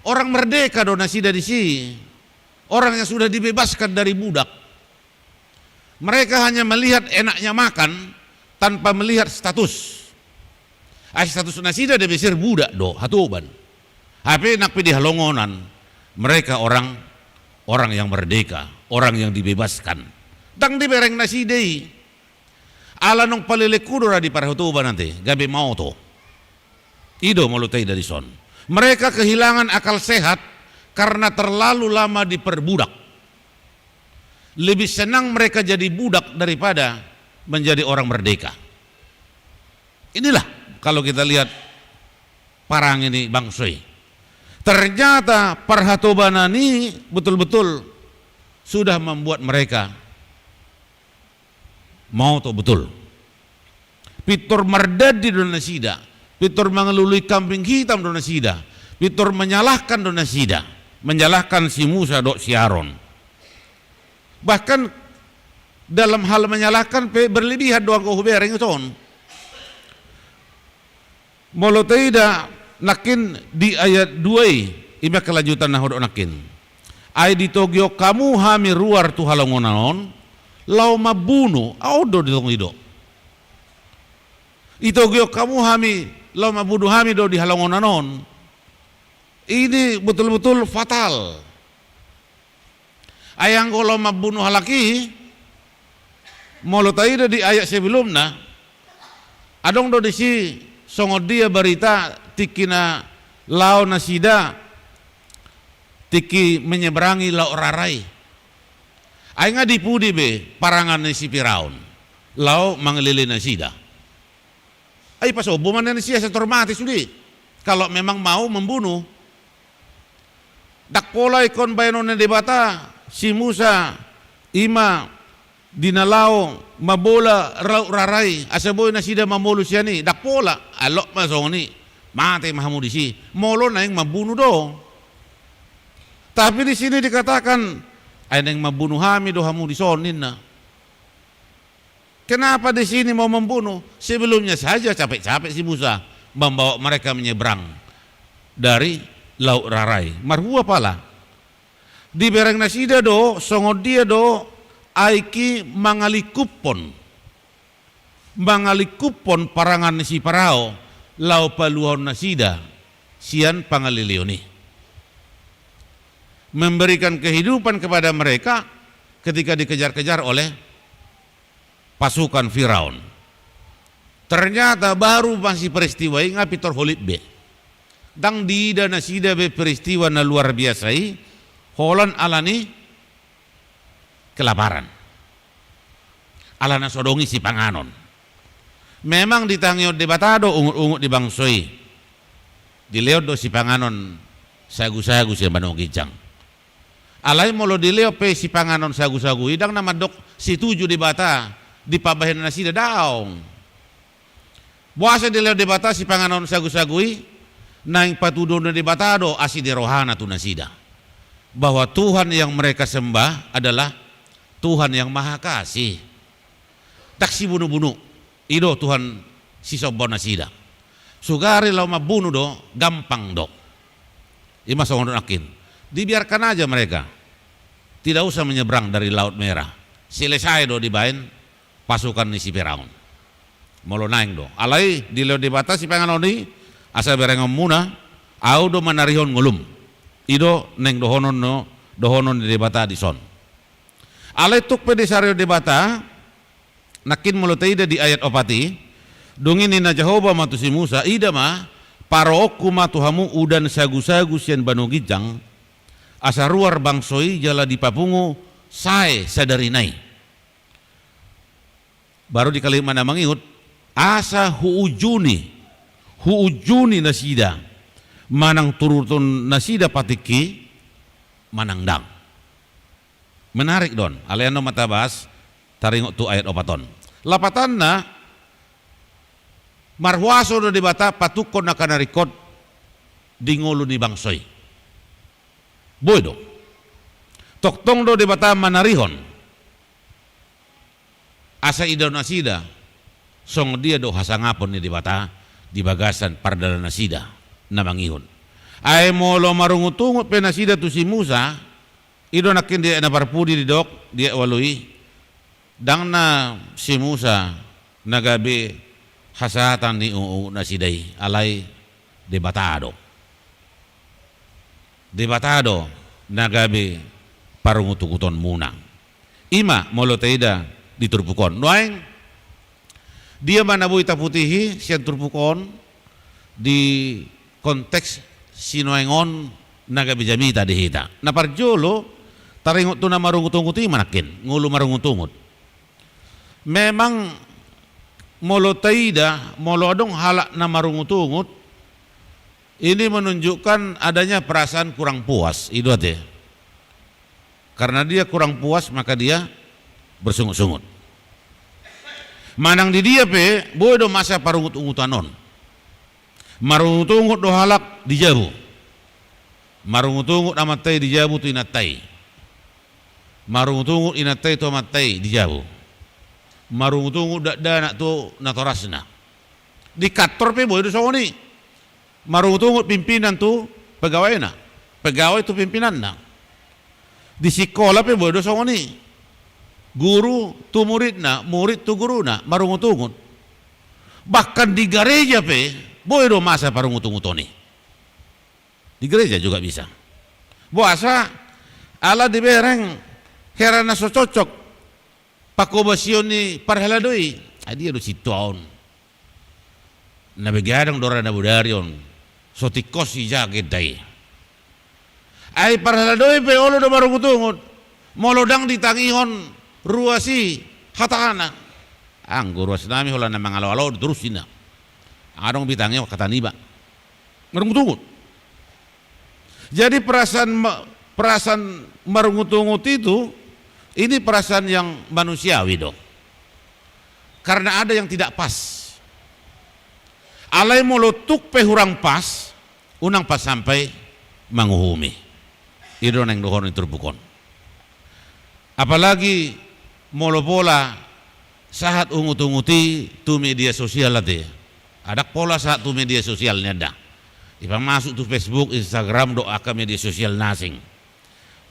orang merdeka do nasida disi. Orang yang sudah dibebaskan dari budak. Mereka hanya melihat enaknya makan tanpa melihat status. Ai status nasida di Mesir budak do, hatoban. Hape nang pe di halongonan, mereka orang, orang yang merdeka, orang yang dibebaskan. Ndang dibereng nasida i. Ala naung palelenghu do ra di parhatoban ate, gabe maoto. I do molo taida dison. Mereka kehilangan akal sehat karena terlalu lama diperbudak. Lebih senang mereka jadi budak daripada menjadi orang merdeka. Inilah Kalau kita lihat parange ni bangso i. Ternyata parhatobanan i betul-betul sudah membuat mereka mau tahu betul. Pintor mardandi do nasida, pintor mangalului kambing hitam do nasida, pintor menyalahkan do nasida, menyalahkan si Musa dohot si Aron. Bahkan dalam hal menyalahkan pe berlebihan do anggo hubereng i son. Molo taida nangkin di ayat dua i, ima kelanjutan na hudok nangkin. Ai ditogihon hamu hami ruar tu halongonan on, laho mambunu, aon do ditogihon i do. Ditogihon hamu hami, laho mambunu hami do di halongonan on. Ini betul-betul fatal. Ai anggo laho mambunu halak i, molo taida di ayat sebelumna, adong do disi songon dia barita tingki na laho nasida tingki menyeberangi Laut Rara i. Ai nga di pudi be parangan ni si Firaun laho mangalele nasida. Ai pasombu ma nian i, asa tor mate sude kalau memang mau membunuh. Ndang pola ingkon baenon ni Debata si Musa, ima di na laho mambola Laut Rara i asa boi nasida mamolus sian i, ndang pola. Alok ma songon i, mate ma hamu disi. Molo naeng mambunu do. Tapi di sini dikatakan, ai naeng mambunu hami do hamu dison, ninna. Kenapa di sini mau membunuh? Sebelumnya saja capek-capek si Musa membawa mereka menyeberang dari Laut Rara i. Marhua pala? Dibereng nasida do songon dia do aek i mangalingkuphon, mangalingkuphon parangan ni si Parao laho paluahon nasida sian pangaleleon i. Memberikan kehidupan kepada mereka ketika dikejar-kejar oleh pasukan Firaun. Ternyata baru masih peristiwa i nga pintor holip be. Ndang diida nasida be peristiwa na luar biasa i, holan alani kelaparan. Alana so adong i sipanganon. Memang ditangihon Debata do ungut-ungut di bangso i. Dilehon do sipanganon sagu-sagu sian banua ginjang. Alai molo dilehon pe sipanganon sagu-sagu i, ndang na mandok setuju Debata di pambahenan nasida, daong. Boasa dilehon Debata sipanganon sagu-sagu i? Naeng patuduhon Debata do asi ni rohana tu nasida, bahwa Tuhan yang mereka sembah adalah Tuhan yang Maha Kasih. Ndang sibunu-bunu. I do Tuhan sisomba nasida. Sugari laho mambunu do, gampang do. Ima songon nangkin. Dibiarkan aja mereka. Tidak usah menyeberang dari Laut Merah. Selesai do dibaen pasukan ni si Firaun. Molo naeng do. Alai dilehon Debata sipanganon i, asa berengonmuna, au do manarihon ngolum. I do naeng dohonon no, dohonon ni Debata dison. Alai tung pe disarihon Debata, nangkin molo taida di ayat opat i, dung i ninna Jahowa ma tu si Musa, ida ma, paroonku ma tu hamu udan sagu-sagu sian banua ginjang, asa ruar bangso i jala dipapungu sae sadari nai. Baru di kalimat na mangihut, asa huujuni, huujuni nasida, manang turuton nasida patikki, manang ndang. Menarik do on, alai annon ma tabahas, taringot tu ayat opat on. Lapatanna, marhuaso do Debata patungkon angka na ringkot di ngolu ni bangso i. Boi do. Tongtong do Debata manarihon. Asa idaon nasida songon dia do hasangapon ni Debata di bagasan pardalanan nasida na mangihut. Ai molo marungut-ungut pe nasida tu si Musa, i do nangkin di ayat na parpudi didok, di ayat ualu i, ndang na si Musa na gabe hasahatan ni ungut-ungut nasida i, alai Debata do. Debata do na gabe parungut-ungutonmuna. Ima molo taida di turpuk on. Nuaeng, dia ma na boi taputihi sian turpuk on di konteks sinuaeng on na gabe jamita di hita. Na parjolo, taringot tu na marungut-ungut i ma nangkin, ngolu marungut-ungut. Memang Molo taida, molo adong halak na marungut-ungut, ini menunjukkan adanya perasaan kurang puas, i do ate. Karena dia kurang puas, maka dia bersungut-sungut. Manang di dia pe, boi do masa parungut-ungutan on. Marungut-ungut do halak di jabu. Marungut-ungut amanta i di jabu tu inanta i. Marungut-ungut inanta i tu amanta i di jabu. Marungut-ungut dakdanak tu natorasna. Di kantor pe boi do songon i. Marungut-ungut pimpinan tu pegawaina, pegawai tu pimpinanna. Di sikola pe boi do songon i. Guru tu muridna, murid tu guruna, marungut-ungut. Bahkan di gareja pe, boi do masa parungut-unguton i. Di gereja juga bisa. Boasa? Ala dibereng hera na so cocok pangkobasion ni parhalado i. Ai dia do sintua on. Na begadang do ra na bodari on. So tingkos i ja genda i. Ai parhalado i pe olo do marungut-ungut. Molo ndang ditangihon ruas i hatana. Anggo ruas nami holan na mangalo-alo do torus ninna. Adong pe ditangihon hata niba. Marungut-ungut. Jadi perasaan ma-, perasaan marungut-ungut itu, ini perasaan yang manusiawi do. Karena ada yang tidak pas. Alai molo tung pe hurang pas, unang pas sampai manguhumi. I do naeng dohonon ni turpuk on. Apalagi molo pola sahat ungut-ungut i tu media sosial ate. Adong pola sahat tu media sosial nian da. Ipamasuk tu Facebook, Instagram, dohot angka media sosial na asing.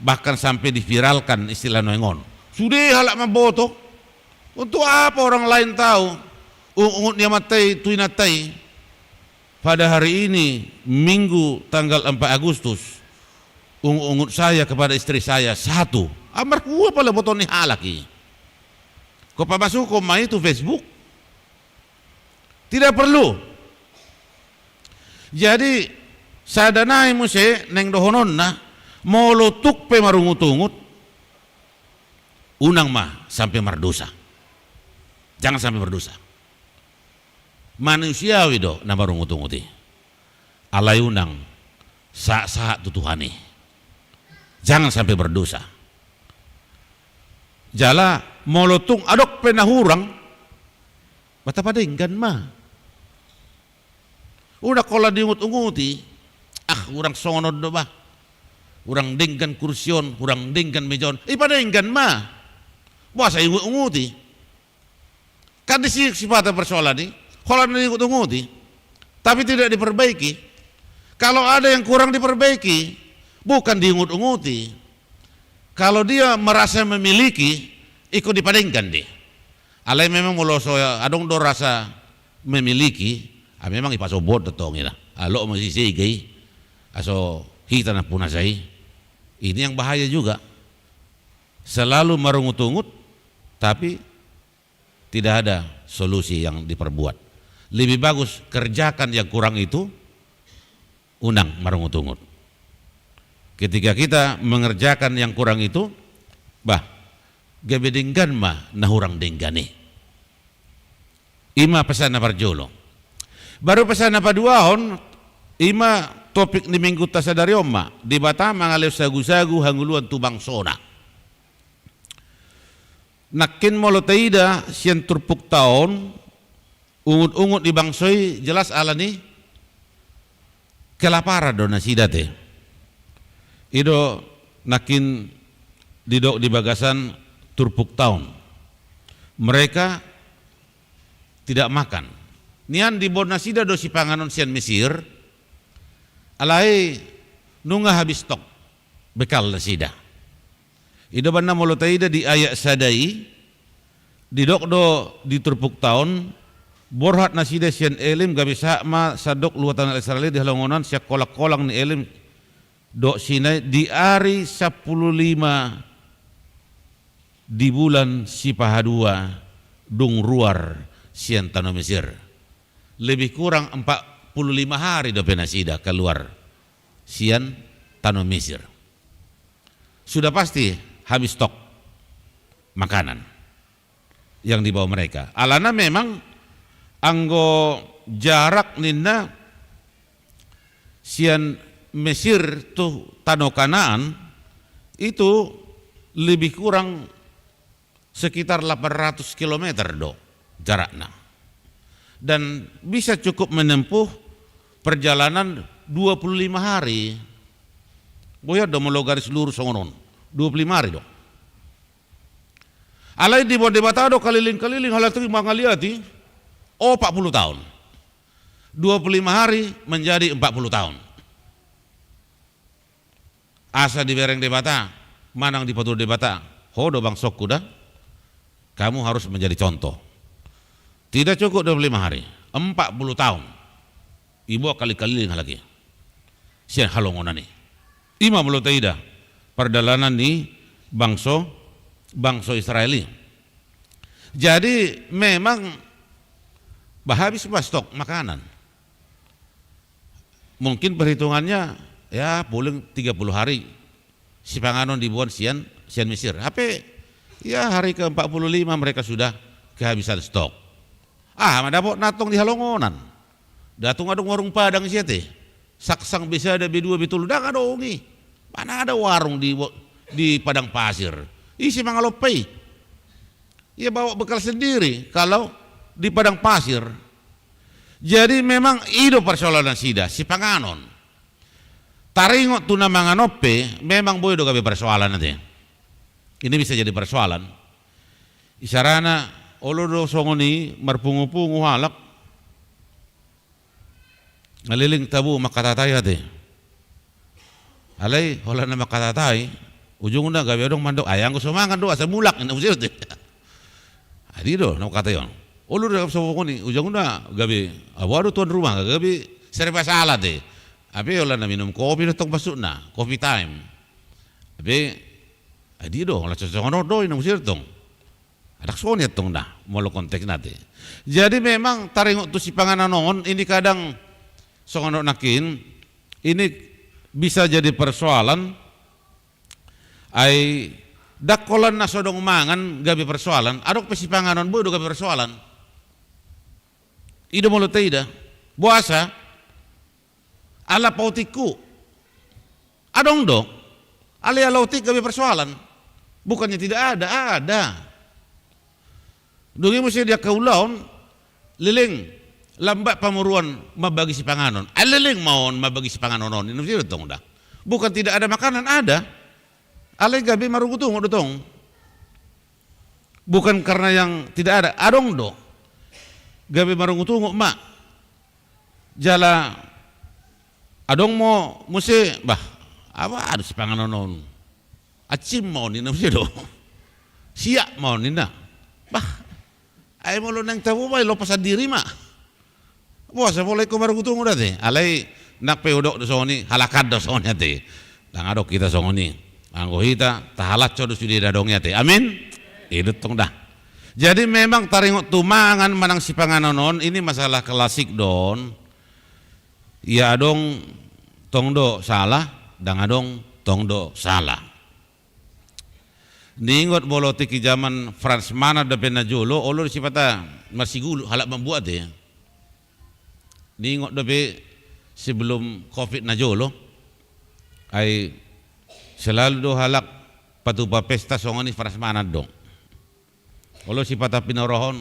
Bahkan sampai diviralkan istilah nuaeng on. Sude halak mamboto. Untuk apa orang lain tahu ungut-ungut ni amanta i tu inanta i? Pada hari ini, Minggu tanggal empat Agustus, ungut-ungut saya kepada istri saya satu. Ai marhua pala boto ni halak i. Ho pamasukhon ma i tu Facebook. Tidak perlu. Jadi, sada nai muse naeng dohononna, molo tung pe marungut-ungut, unang ma sampe mardosa. Jangan sampai berdosa. Manusiawi do na marungut-ungut i. Alai unang sahat-sahat tu Tuhan i. Jangan sampai berdosa. Jala molo tung adong pe na hurang, ba tapadenggan ma. Unang holan diungut-unguti, ah, hurang songon on do bah. Hurang denggan kursi on, hurang denggan meja on. Ipadenggan ma. Boasa iungut-unguti? Kan disi sipata persoalan i, holan diungut-unguti, tapi tidak diperbaiki. Kalau ada yang kurang diperbaiki, bukan diungut-unguti. Kalau dia merasa memiliki, ingkon dipadenggan do i. Alai memang molo so adong do rasa memiliki, ah, memang ipasobot do tong i na. Alok ma sisega i, aso hita na punasa i. Ini yang bahaya juga. Selalu marungut-ungut, tapi tidak ada solusi yang diperbuat. Lebih bagus kerjakan yang kurang itu, unang marungut-ungut. Ketika kita mengerjakan yang kurang itu, bah, gabe denggan ma na hurang denggan i. I ma pesan na parjolo. Baru pesan na paduahon, i ma topik ni minggunta sadari on ma, Debata mangalehon sagu-sagu hangoluan tu bangsona. Nangkin molo taida sian turpukta on, ungut-ungut ni bangso i jelas ala ni kelaparan do nasida te. I do nangkin didok di bagasan turpukta on. Mereka tidak makan. Nian diboan nasida do sipanganon sian Mesir, alai nunga habis stok bekal nasida. I do umbahen na molo taida di ayat sada i, didok do di turpukta on, borhat nasida sian Elim gabe sahat ma sandok luat ni halak Israel i di halongonan sian holang-holang ni Elim dohot Sinai di ari sampulu lima di bulan sipahaduahon dung ruar sian tano Mesir. Lebih kurang empat puluh lima hari dope nasida kaluar sian tano Mesir. Sudah pasti habis stok makanan yang dibawa mereka. Alana memang anggo jarak ninna sian Mesir tu tano Kanaan itu lebih kurang sekitar delapan ratus kilometer do jarakna. Dan bisa cukup menempuh perjalanan dua puluh lima hari. Boi do molo garis lurus songon on, dua puluh lima hari do. Alai diboan Debata do kaliling-kaliling halak i mangaliati opat puluh taon. Dua puluh lima hari menjadi empat puluh taon. Asa dibereng Debata, manang dipatudu Debata, ho do bangsongku da, kamu harus menjadi contoh. Tidak cukup dua puluh lima hari, empat puluh taon. Diboan kaliling-kaliling halak i sian halongonan i. I ma molo taida pardalanan ni bangso, bangso Israel i. Jadi memang bah habis bah stok makanan. Mungkin perhitungannya ya paling tiga puluh hari sipanganon diboan sian, sian Mesir. Hape ya hari ke empat puluh lima mereka sudah kehabisan stok. Aha ma dapotna antong di halongonan? Nda tung adong warung Padang isi ate. Saksang B sada, B dua, B tolu, ndang adong i. Mana ada warung di, di padang pasir? Ise mangalompa i? Ia bawa bekal sendiri kalau di padang pasir. Jadi memang i do persoalan nasida, sipanganon. Taringot tu na mangan on pe, memang boi do gabe persoalan ate. Ini bisa jadi persoalan. Isarana, olo do songon i marpungu-pungu halak. Ngaleleng tabo mangkatatai ate. Alai holan na mangkatatai, ujungna gabe adong mandok, ai anggo so mangan do asa mulak, ninna muse ate. Adi do na mangkatai on. Olo do songon i, ujungna gabe, abo do tuan rumah gabe serba salah ate. Hape holan na minum kopi do tong maksudna, coffee time. Hape adi do, holan songon on do ninna muse tong. Ndang songon i antong da molo konteksna ate. Jadi memang taringot tu sipanganon on ini kadang songon on nangkin, ini bisa jadi persoalan. Ai ndang holan na so adong mangan gabe persoalan, adong pe sipanganon boi do gabe persoalan. I do molo taida, boasa? Ala paotikku. Adong do. Alai ala otik gabe persoalan. Bukannya tidak ada, ada. Dung i muse di angka ulaon, leleng lambat pamoruon mambagi sipanganon. Ai leleng ma on mambagi sipanganon on, ninna muse do tong da. Bukan tidak ada makanan, ada. Alai gabe marungut-ungut do tong. Bukan karena yang tidak ada, adong do. Gabe marungut-ungut ma. Jala adong mo muse, bah, aha do sipanganon on? Acim ma on, ninna muse do. Siak ma on, ninna. Bah, ai molo naeng tabo ma i, lopas sandiri ma. Boasa pola ingkon marungut-ungut ate? Alai nang pe hudok do songon i, halakan do songon i ate. Ndang adong hita songon i. Anggo hita tahalashon do sude na adong i ate. Amin. I do tong da. Jadi memang taringot tu mangan manang sipanganon on, ini masalah klasik do on. Ia adong tong do salah, ndang adong tong do salah. Niingot molo tingki jaman Frans Manat dope na jolo, olo do sipata marsigulu halak mambuat ate. Niingot dope sebelum covid na jolo, ai selalu do halak patupa pesta songon i Frans Manat do. Olo sipata pinorohon,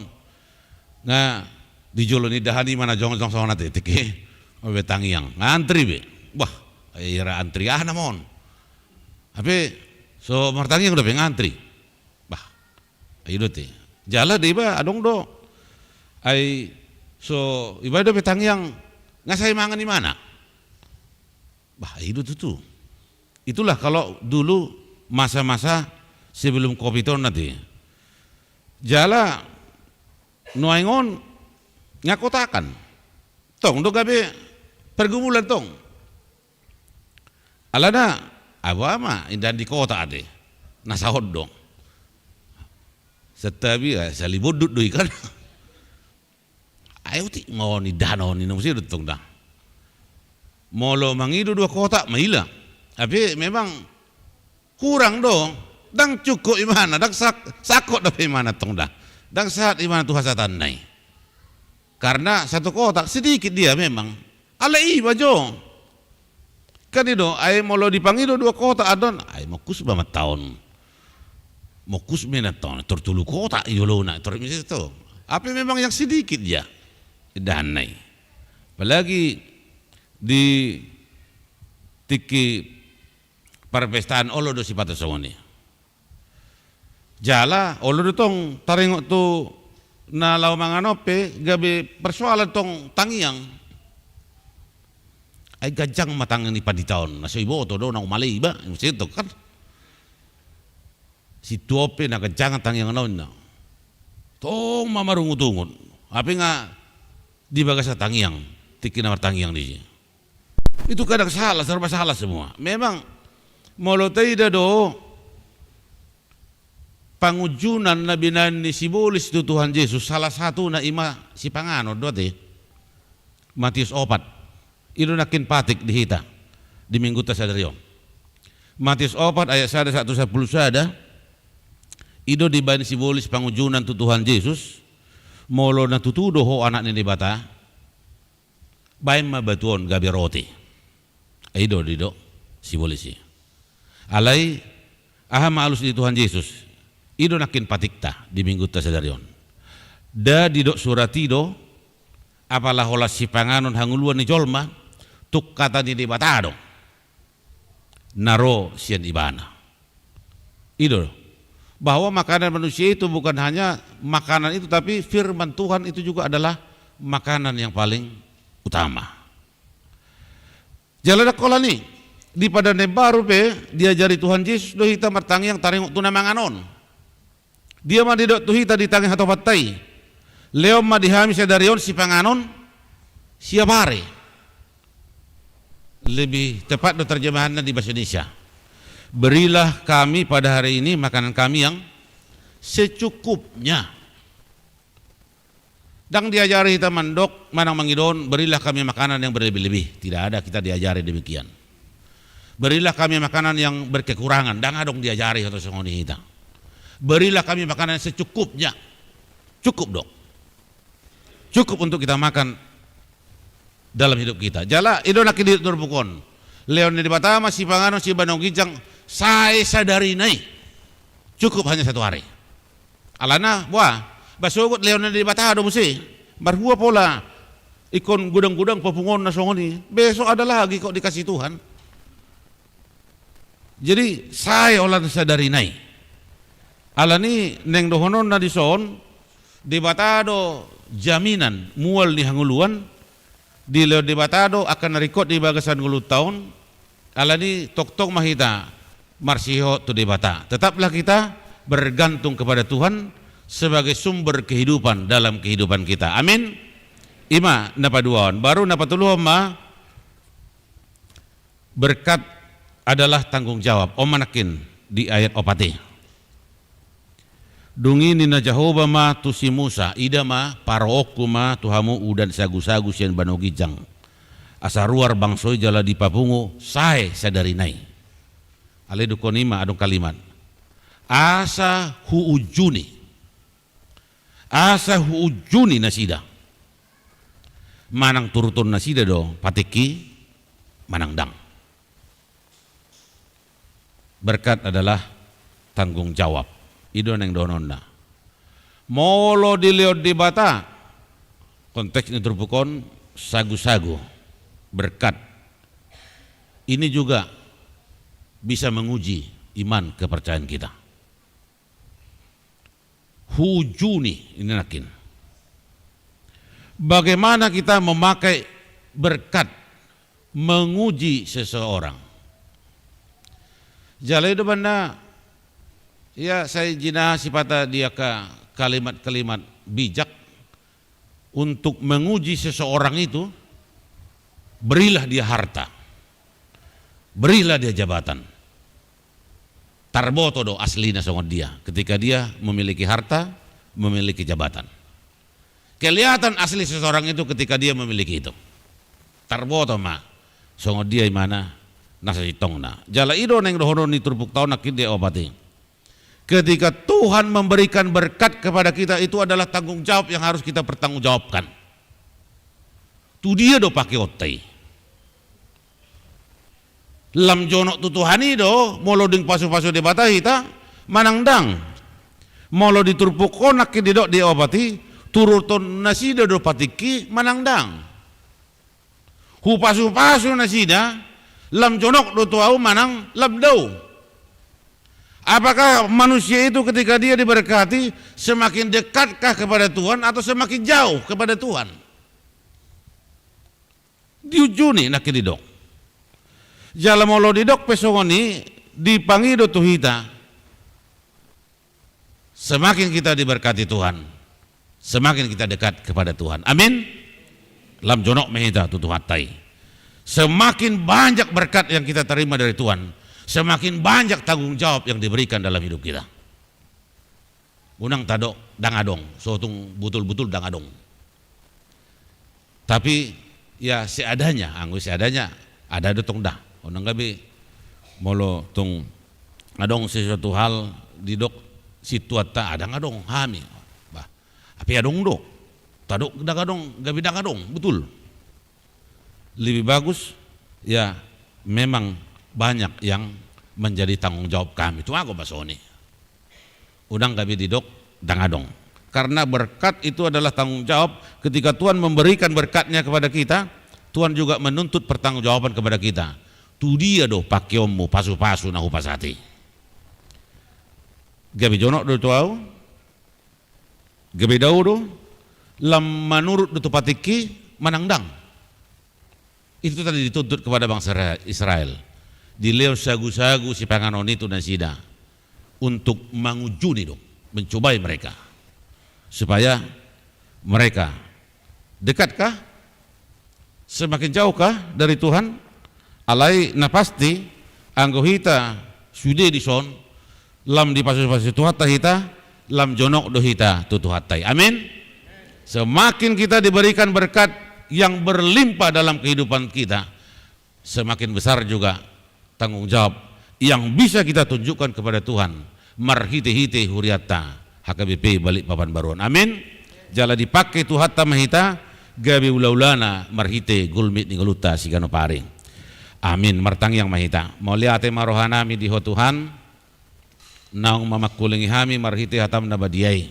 nga di jolo ni indahan i ma na jongjong songon ate tingki. Gabe tangiang, ngantri be. Bah, ai ra antri aha nama on? Hape so martangiang dope ngantri. Bah, ai do ate. Jala deba adong do. Ai so iba dope tangiang, nga sai mangan imana. Bah, i do tutu. Itulah kalau dulu masa-masa sebelum covid on ate. Jala nuaeng on nga kotakan. Tong do gabe pergumulan tong. Alana, abo aha ma indahan di kota ate. Na saut do. Santabi, eh, salibondut do i kan. Ai otik ma on indahan on, ninna muse do tong da. Molo mangido dua kotak maila. Hape memang kurang do, ndang cukup imana, ndang sak-, sangkot dope imana tong da. Ndang sahat imana tu hasahatanna i. Karena satu kotak sedikit dia memang. Alai i ma jo. Kan i do, ai molo dipangido dua kotak adong, ai mongkus ma mantong. Mongkus ma mantong, tor tolu kotak i jolona, tor misalna to. Hape memang yang sedikit dia. Indahan na i. Apalagi di tingki parpestaan olo do sipata songon i. Jala olo do tong taringot tu na laho mangan on pe gabe persoalan tong tangiang. Ai ganjang ma tangiang ni pandita on, na so iboto do na umale iba, muse tong kan. Sintua on pe na ganjang tangiang na on na. Tong ma marungut-ungut. Hape nga di bagasan tangiang, tingki na martangiang disi. Itu kadang salah, serba salah semua. Memang molo taida do pangunjunan na binaen ni sibolis tu Tuhan Jesus, salah satuna i ma sipanganon do ate. Matius opat. I do nangkin patik di hita di Minggunta sadari on. Matius opat ayat sada sahat tu sampulu sada. I do dibaen sibolis pangunjunan tu Tuhan Jesus. Molo na tutu do ho Anak ni Debata, baen ma batu on gabe roti. I do didok sibolis i. Alai aha ma alus ni Tuhan Jesus? I do nangkin patikta di Minggunta sadari on. Nda didok surat i do, apala holan sipanganon hangoluan ni jolma, tung hata ni Debata do na ro sian ibana. I do. Bahwa makanan manusia itu bukan hanya makanan itu, tapi firman Tuhan itu juga adalah makanan yang paling utama. Jala ndang holan i, di Padan na Imbaru pe diajari Tuhan Jesus do hita martangiang taringot tu na mangan on. Dia ma didok tu hita di tangiang hatopanta i? Lehon ma di hami sadari on sipanganon siap ari. Lebih tepat do terjemahanna di bahasa Indonesia. Berilah kami pada hari ini makanan kami yang secukupnya. Ndang diajari hita mandok manang mangido on, berilah kami makanan yang berlebih-lebih. Tidak ada kita diajari demikian. Berilah kami makanan yang berkekurangan. Ndang adong diajari hata songon i hita. Berilah kami makanan yang secukupnya. Cukup do. Cukup untuk kita makan dalam hidup kita. Jala i do nangkin didok turpuk on. Lehon ni Debata ma sipanganon sibahen ginjang sae sadarina i. Cukup hanya satu hari. Alana, wah, ba sogot lehon ni Debata do muse. Marhua pola ingkon godang-godang papunguonna songon i. Besok ada lagi kok dikasih Tuhan. Jadi sae holan sadarina i. Alani naeng dohononna dison, Debata do jaminan mual ni hangoluan, dilehon Debata do angka na ringkot di bagasan ngolunta on. Alani tongtong ma hita marsihot tu Debata. Tetaplah kita bergantung kepada Tuhan sebagai sumber kehidupan dalam kehidupan kita. Amin. I ma na paduahon. Baru na patoluhon ma, berkat adalah tanggung jawab. On ma nangkin di ayat opat i. Dung i ninna Jahowa ma tu si Musa, ida ma, paroonku ma tu hamu udan sagu-sagu sian bano ginjang, asa ruar bangso i jala dipapungu sae sadarina i. Alai dungkon i ma adong kalimat, asa huunjuni. Asa huunjuni nasida. Manang turuton nasida do patik i manang ndang. Berkat adalah tanggung jawab. I do naeng dohononna. Molo dilehon Debata, konteks ni turpuk on, sagu-sagu, berkat. Ini juga bisa menguji iman kepercayaan kita. Huunjuni, ini nangkin. Bagaimana kita memakai berkat menguji seseorang? Jala i do umbahen na, ya, sai jinaha sipata di angka kalimat-kalimat bijak, untuk menguji seseorang itu, berilah dia harta, berilah dia jabatan. Tarboto do aslina songon dia ketika dia memiliki harta, memiliki jabatan. Kelihatan asli seseorang itu ketika dia memiliki itu. Tarboto ma songon dia imana na sasintongna. Jala i do naeng dohonon ni turpukta on nangkin di opat i. Ketika Tuhan memberikan berkat kepada kita, itu adalah tanggung jawab yang harus kita pertanggungjawabkan. Tu dia do pakeonta i? Lam jonok tu Tuhan i do, molo dung pasupasu Debata hita, manang ndang. Molo di turpuk on nangkin didok di opat i, turuton nasida do patikki manang ndang. Hupasupasu nasida, lam jonok do tu ahu manang lam dao. Apakah manusia itu ketika dia diberkati semakin dekatkah kepada Tuhan atau semakin jauh kepada Tuhan? Diujuni nangkin didok. Jala molo didok pe songon i, dipangido tu hita. Semakin kita diberkati Tuhan, semakin kita dekat kepada Tuhan. Amin. Lam jonok ma hita tu Tuhanta i. Semakin banyak berkat yang kita terima dari Tuhan, semakin banyak tanggung jawab yang diberikan dalam hidup kita. Unang tadok ndang adong, so tung butul-butul ndang adong. Tapi ya seadanya, anggo seadanya, ada do tong da. Unang gabe molo tung adong sesuatu hal didok situatta, ndang adong hami. Bah, tapi adong do. Tadok ndang adong, gabe ndang adong, betul. Lebih bagus ya memang banyak yang menjadi tanggung jawab kami. Tu ahu ma songon i. Unang gabe didok ndang adong. Karena berkat itu adalah tanggung jawab. Ketika Tuhan memberikan berkat-Nya kepada kita, Tuhan juga menuntut pertanggungjawaban kepada kita. Tu dia do pakeonmu pasupasu na hupasahat i? Gabe jonok do tu ahu? Gabe dao do? Lam manurut do tu patikki manang ndang? Itu tadi dituntut kepada bangsa Isra-, Israel. Dilehon sagu-sagu sipanganon i tu nasida untuk mangujuni do, mencobai mereka. Supaya mereka dekatkah, semakin jauhkah dari Tuhan? Alai na pasti, anggo hita sude dison, lam dipasupasu Tuhanta hita, lam jonok do hita tu Tuhanta i. Amin. Semakin kita diberikan berkat yang berlimpah dalam kehidupan kita, semakin besar juga tanggung jawab yang bisa kita tunjukkan kepada Tuhan marhite-hite hurianta H K B P Balikpapan Baru on. Amin. Jala dipangke Tuhanta ma hita gabe ula-ulana marhite gulmit ni ngolunta siganup ari. Amin. Martangiang ma hita. Mauliate ma rohanami di Ho Tuhan, naung mamangkulingi hami marhite hataM na badia i.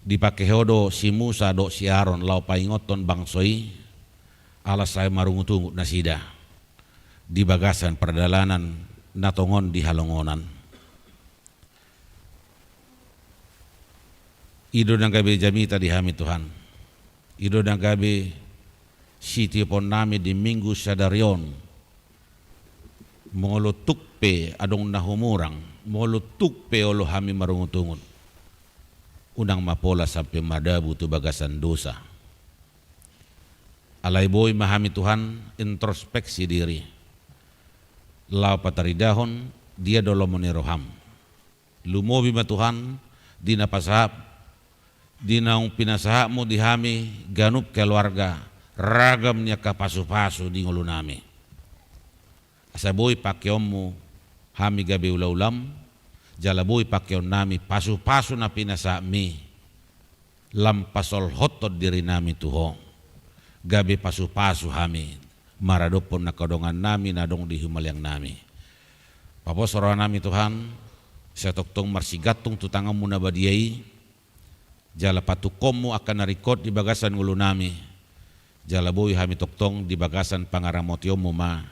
Dipangke Ho do si Musa dohot si Aron laho paingothon bangso i, ala sai marungut-ungut nasida di bagasan pardalanan na tongon di halongonan. I do na gabe jamita di hami Tuhan. I do na gabe sitioponnami di Minggu sadari on. Molo tung pe adong na humurang, molo tung pe olo hami marungut-ungut, unang ma pola sampe madabu tu bagasan dosa. Alai boi ma hami Tuhan introspeksi diri, laho pataridahon dia do lomo ni rohaM. Lumobi ma Tuhan di na pasahat, di naung pinasahatMu di hami ganup keluarga, ragam ni angka pasu-pasu di ngolunami. Asa boi pangkeonMu hami gabe ula-ulaM, jala boi pangkeonnami pasu-pasu na pinasahatMi, lam pasolhothon dirinami tu Ho, gabe pasu-pasu hami maradophon angka dongannami na adong di humaliangnami. Papos rohanami Tuhan, sai tongtong marsigantung tu tanganMu na badia i, jala patungkonMu angka na ringkot di bagasan ngolunami, jala boi hami tongtong di bagasan pangaramotionMu ma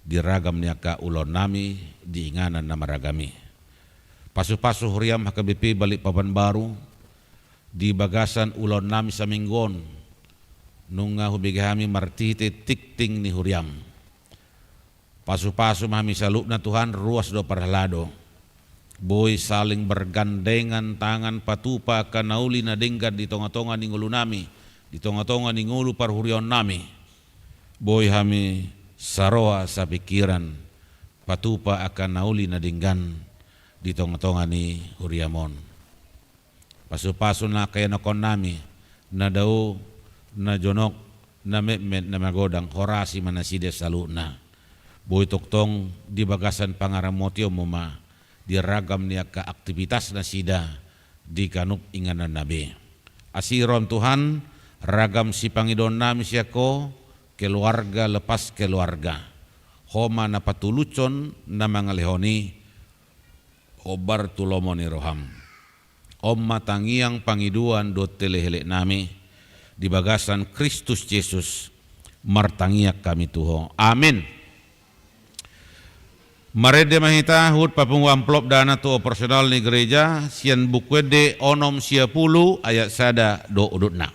di ragam ni angka ulaonnami di inganan na maragam i. Pasu-pasu huriaM H K B P Balikpapan Baru di bagasan ulaonnami saminggu on, nunga hubege hami marhite tingting ni huriaM. Pasu-pasu ma hami saluhutna Tuhan, ruas do parhalado. Boi saling bergandengan tangan patupa angka na uli na denggan di tonga-tonga ni ngolunami, di tonga-tonga ni ngolu parhuriaonnami. Boi hami saroha sapingkiran patupa angka na uli na denggan di tonga-tonga ni huriaM on. Pasu-pasu na angka ianakkonnami, na dao, na jonok, na metmet, na magodang, horasi ma nasida saluhutna. Boi tongtong di bagasan pangaramotionMu ma di ragam ni angka aktivitas nasida di ganup ingananna be. Asi roham Tuhan, ragam sipangidoannami sian Ho, keluarga lepas keluarga. Ho ma na patulushon na mangalehon i, hombar tu lomo ni roham. On ma tangiang, pangidoan dohot elekeleknami di bagasan Kristus Jesus, martangiang hami tu Ho. Amin. Marende ma hita huhut papungu amplop dana tu operasional ni gereja, sian Buku Ende onom sia pulu ayat sada dohot udutna.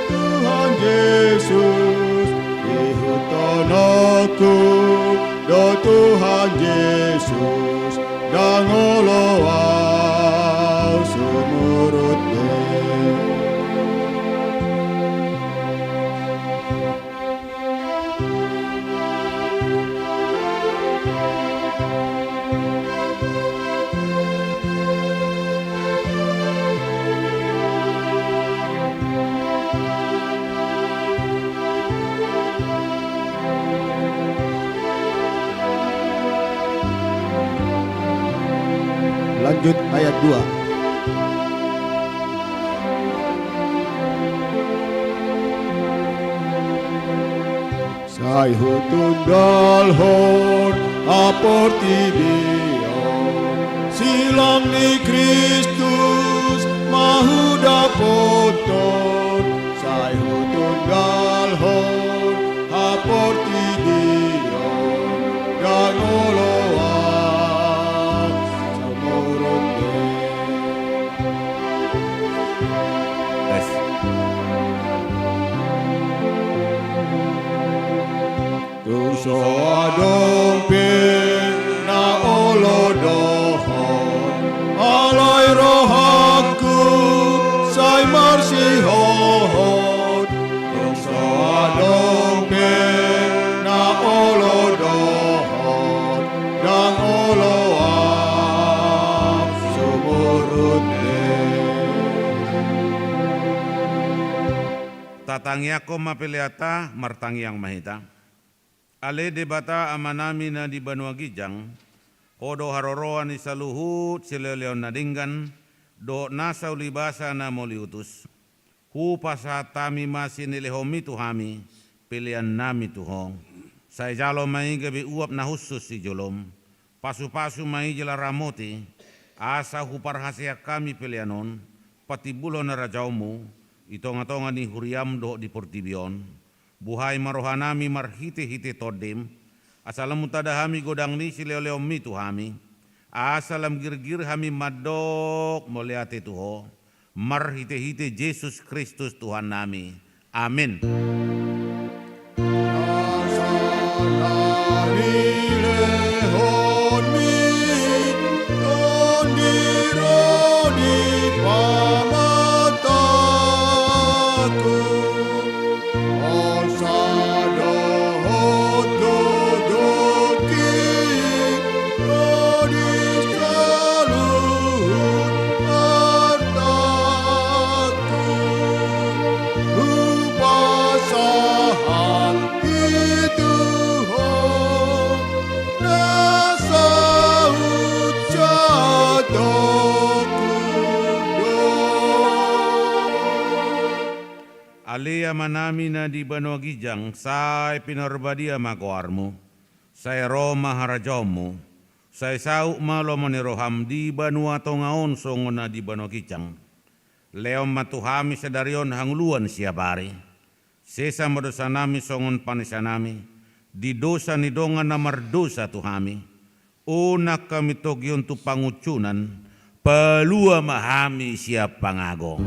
Tuhan Jesus, ihuthononku do Tuhan Jesus, ndang olo au sumurut be. Lanjut ayat dua. Sai hutundalhon haportibion, silang ni Kristus ma hudapothon. Sai hutundalhon haportibion, ndang olo au sumurut be. Tes. Tung so adong pe na olo dohot, alai rohangku sai marsihohot. Tung so adong pe na olo dohot, ndang olo au sumurut be. Tatangiangkon ma peleanta, martangiang ma hita. Ale Debata Amanami na di banua ginjang, Ho do haroroan ni saluhut silehonlehon na denggan dohot nasa ulibasa na mauliutus. Hupasahat hami ma sinilehonMi tu hami peleannami tu Ho. Sai jalo ma i gabe uap na hushus di joloM. Pasupasu ma i jala ramoti, asa huparhaseang hami pelean on, patimbulhon harajaonmu di tongatonga ni huriam dohot di portibi on. Buhai ma rohanami marhitehite Tondim, asa lam tada hami godang ni silehonlehonmi tu hami, asa lam girgir hami mandok mauliate tu Ho, marhitehite Jesus Kristus Tuhannami. Amin. Ale Amanami na di banua ginjang, sai pinarbadia ma goarmu. Sai ro ma harajaonmu. Sai saut ma lomo ni roham di banua tonga on songon na di banua ginjang. Lehon ma tu hami sadari on hangoluan siapari. Sesa ma dosanami songon panesanami di dosa ni dongan na mardosa tu hami. Unang hami togihon tu pangunjunan, palua ma hami sian pangago.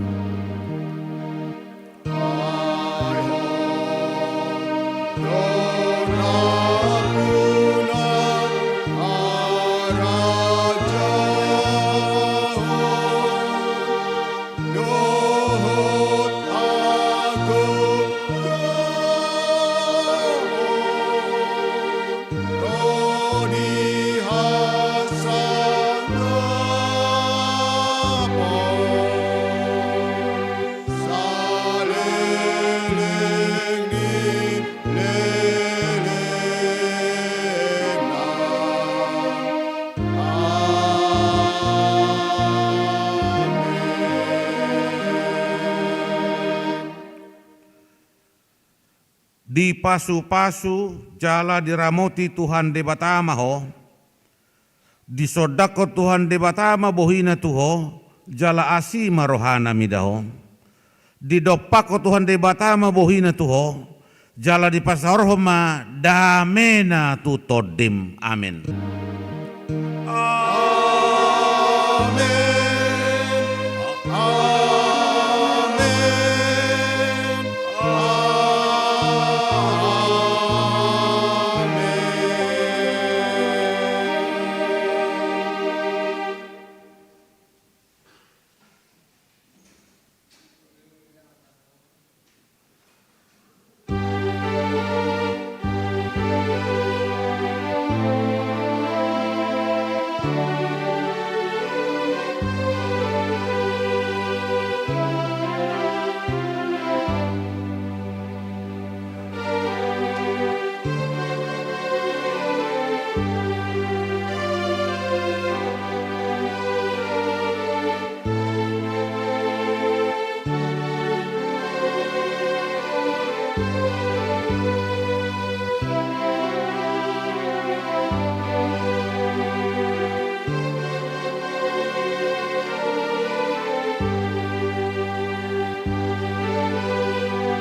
Dipasupasu jala diramoti Tuhan Debata ma ho. Disondangkon Tuhan Debata ma bohina tu ho, jala asi ma rohana mida ho. Didompakkon Tuhan Debata ma bohina tu ho, jala dipasaorhon ma damena tu tondim. Amin. Amin.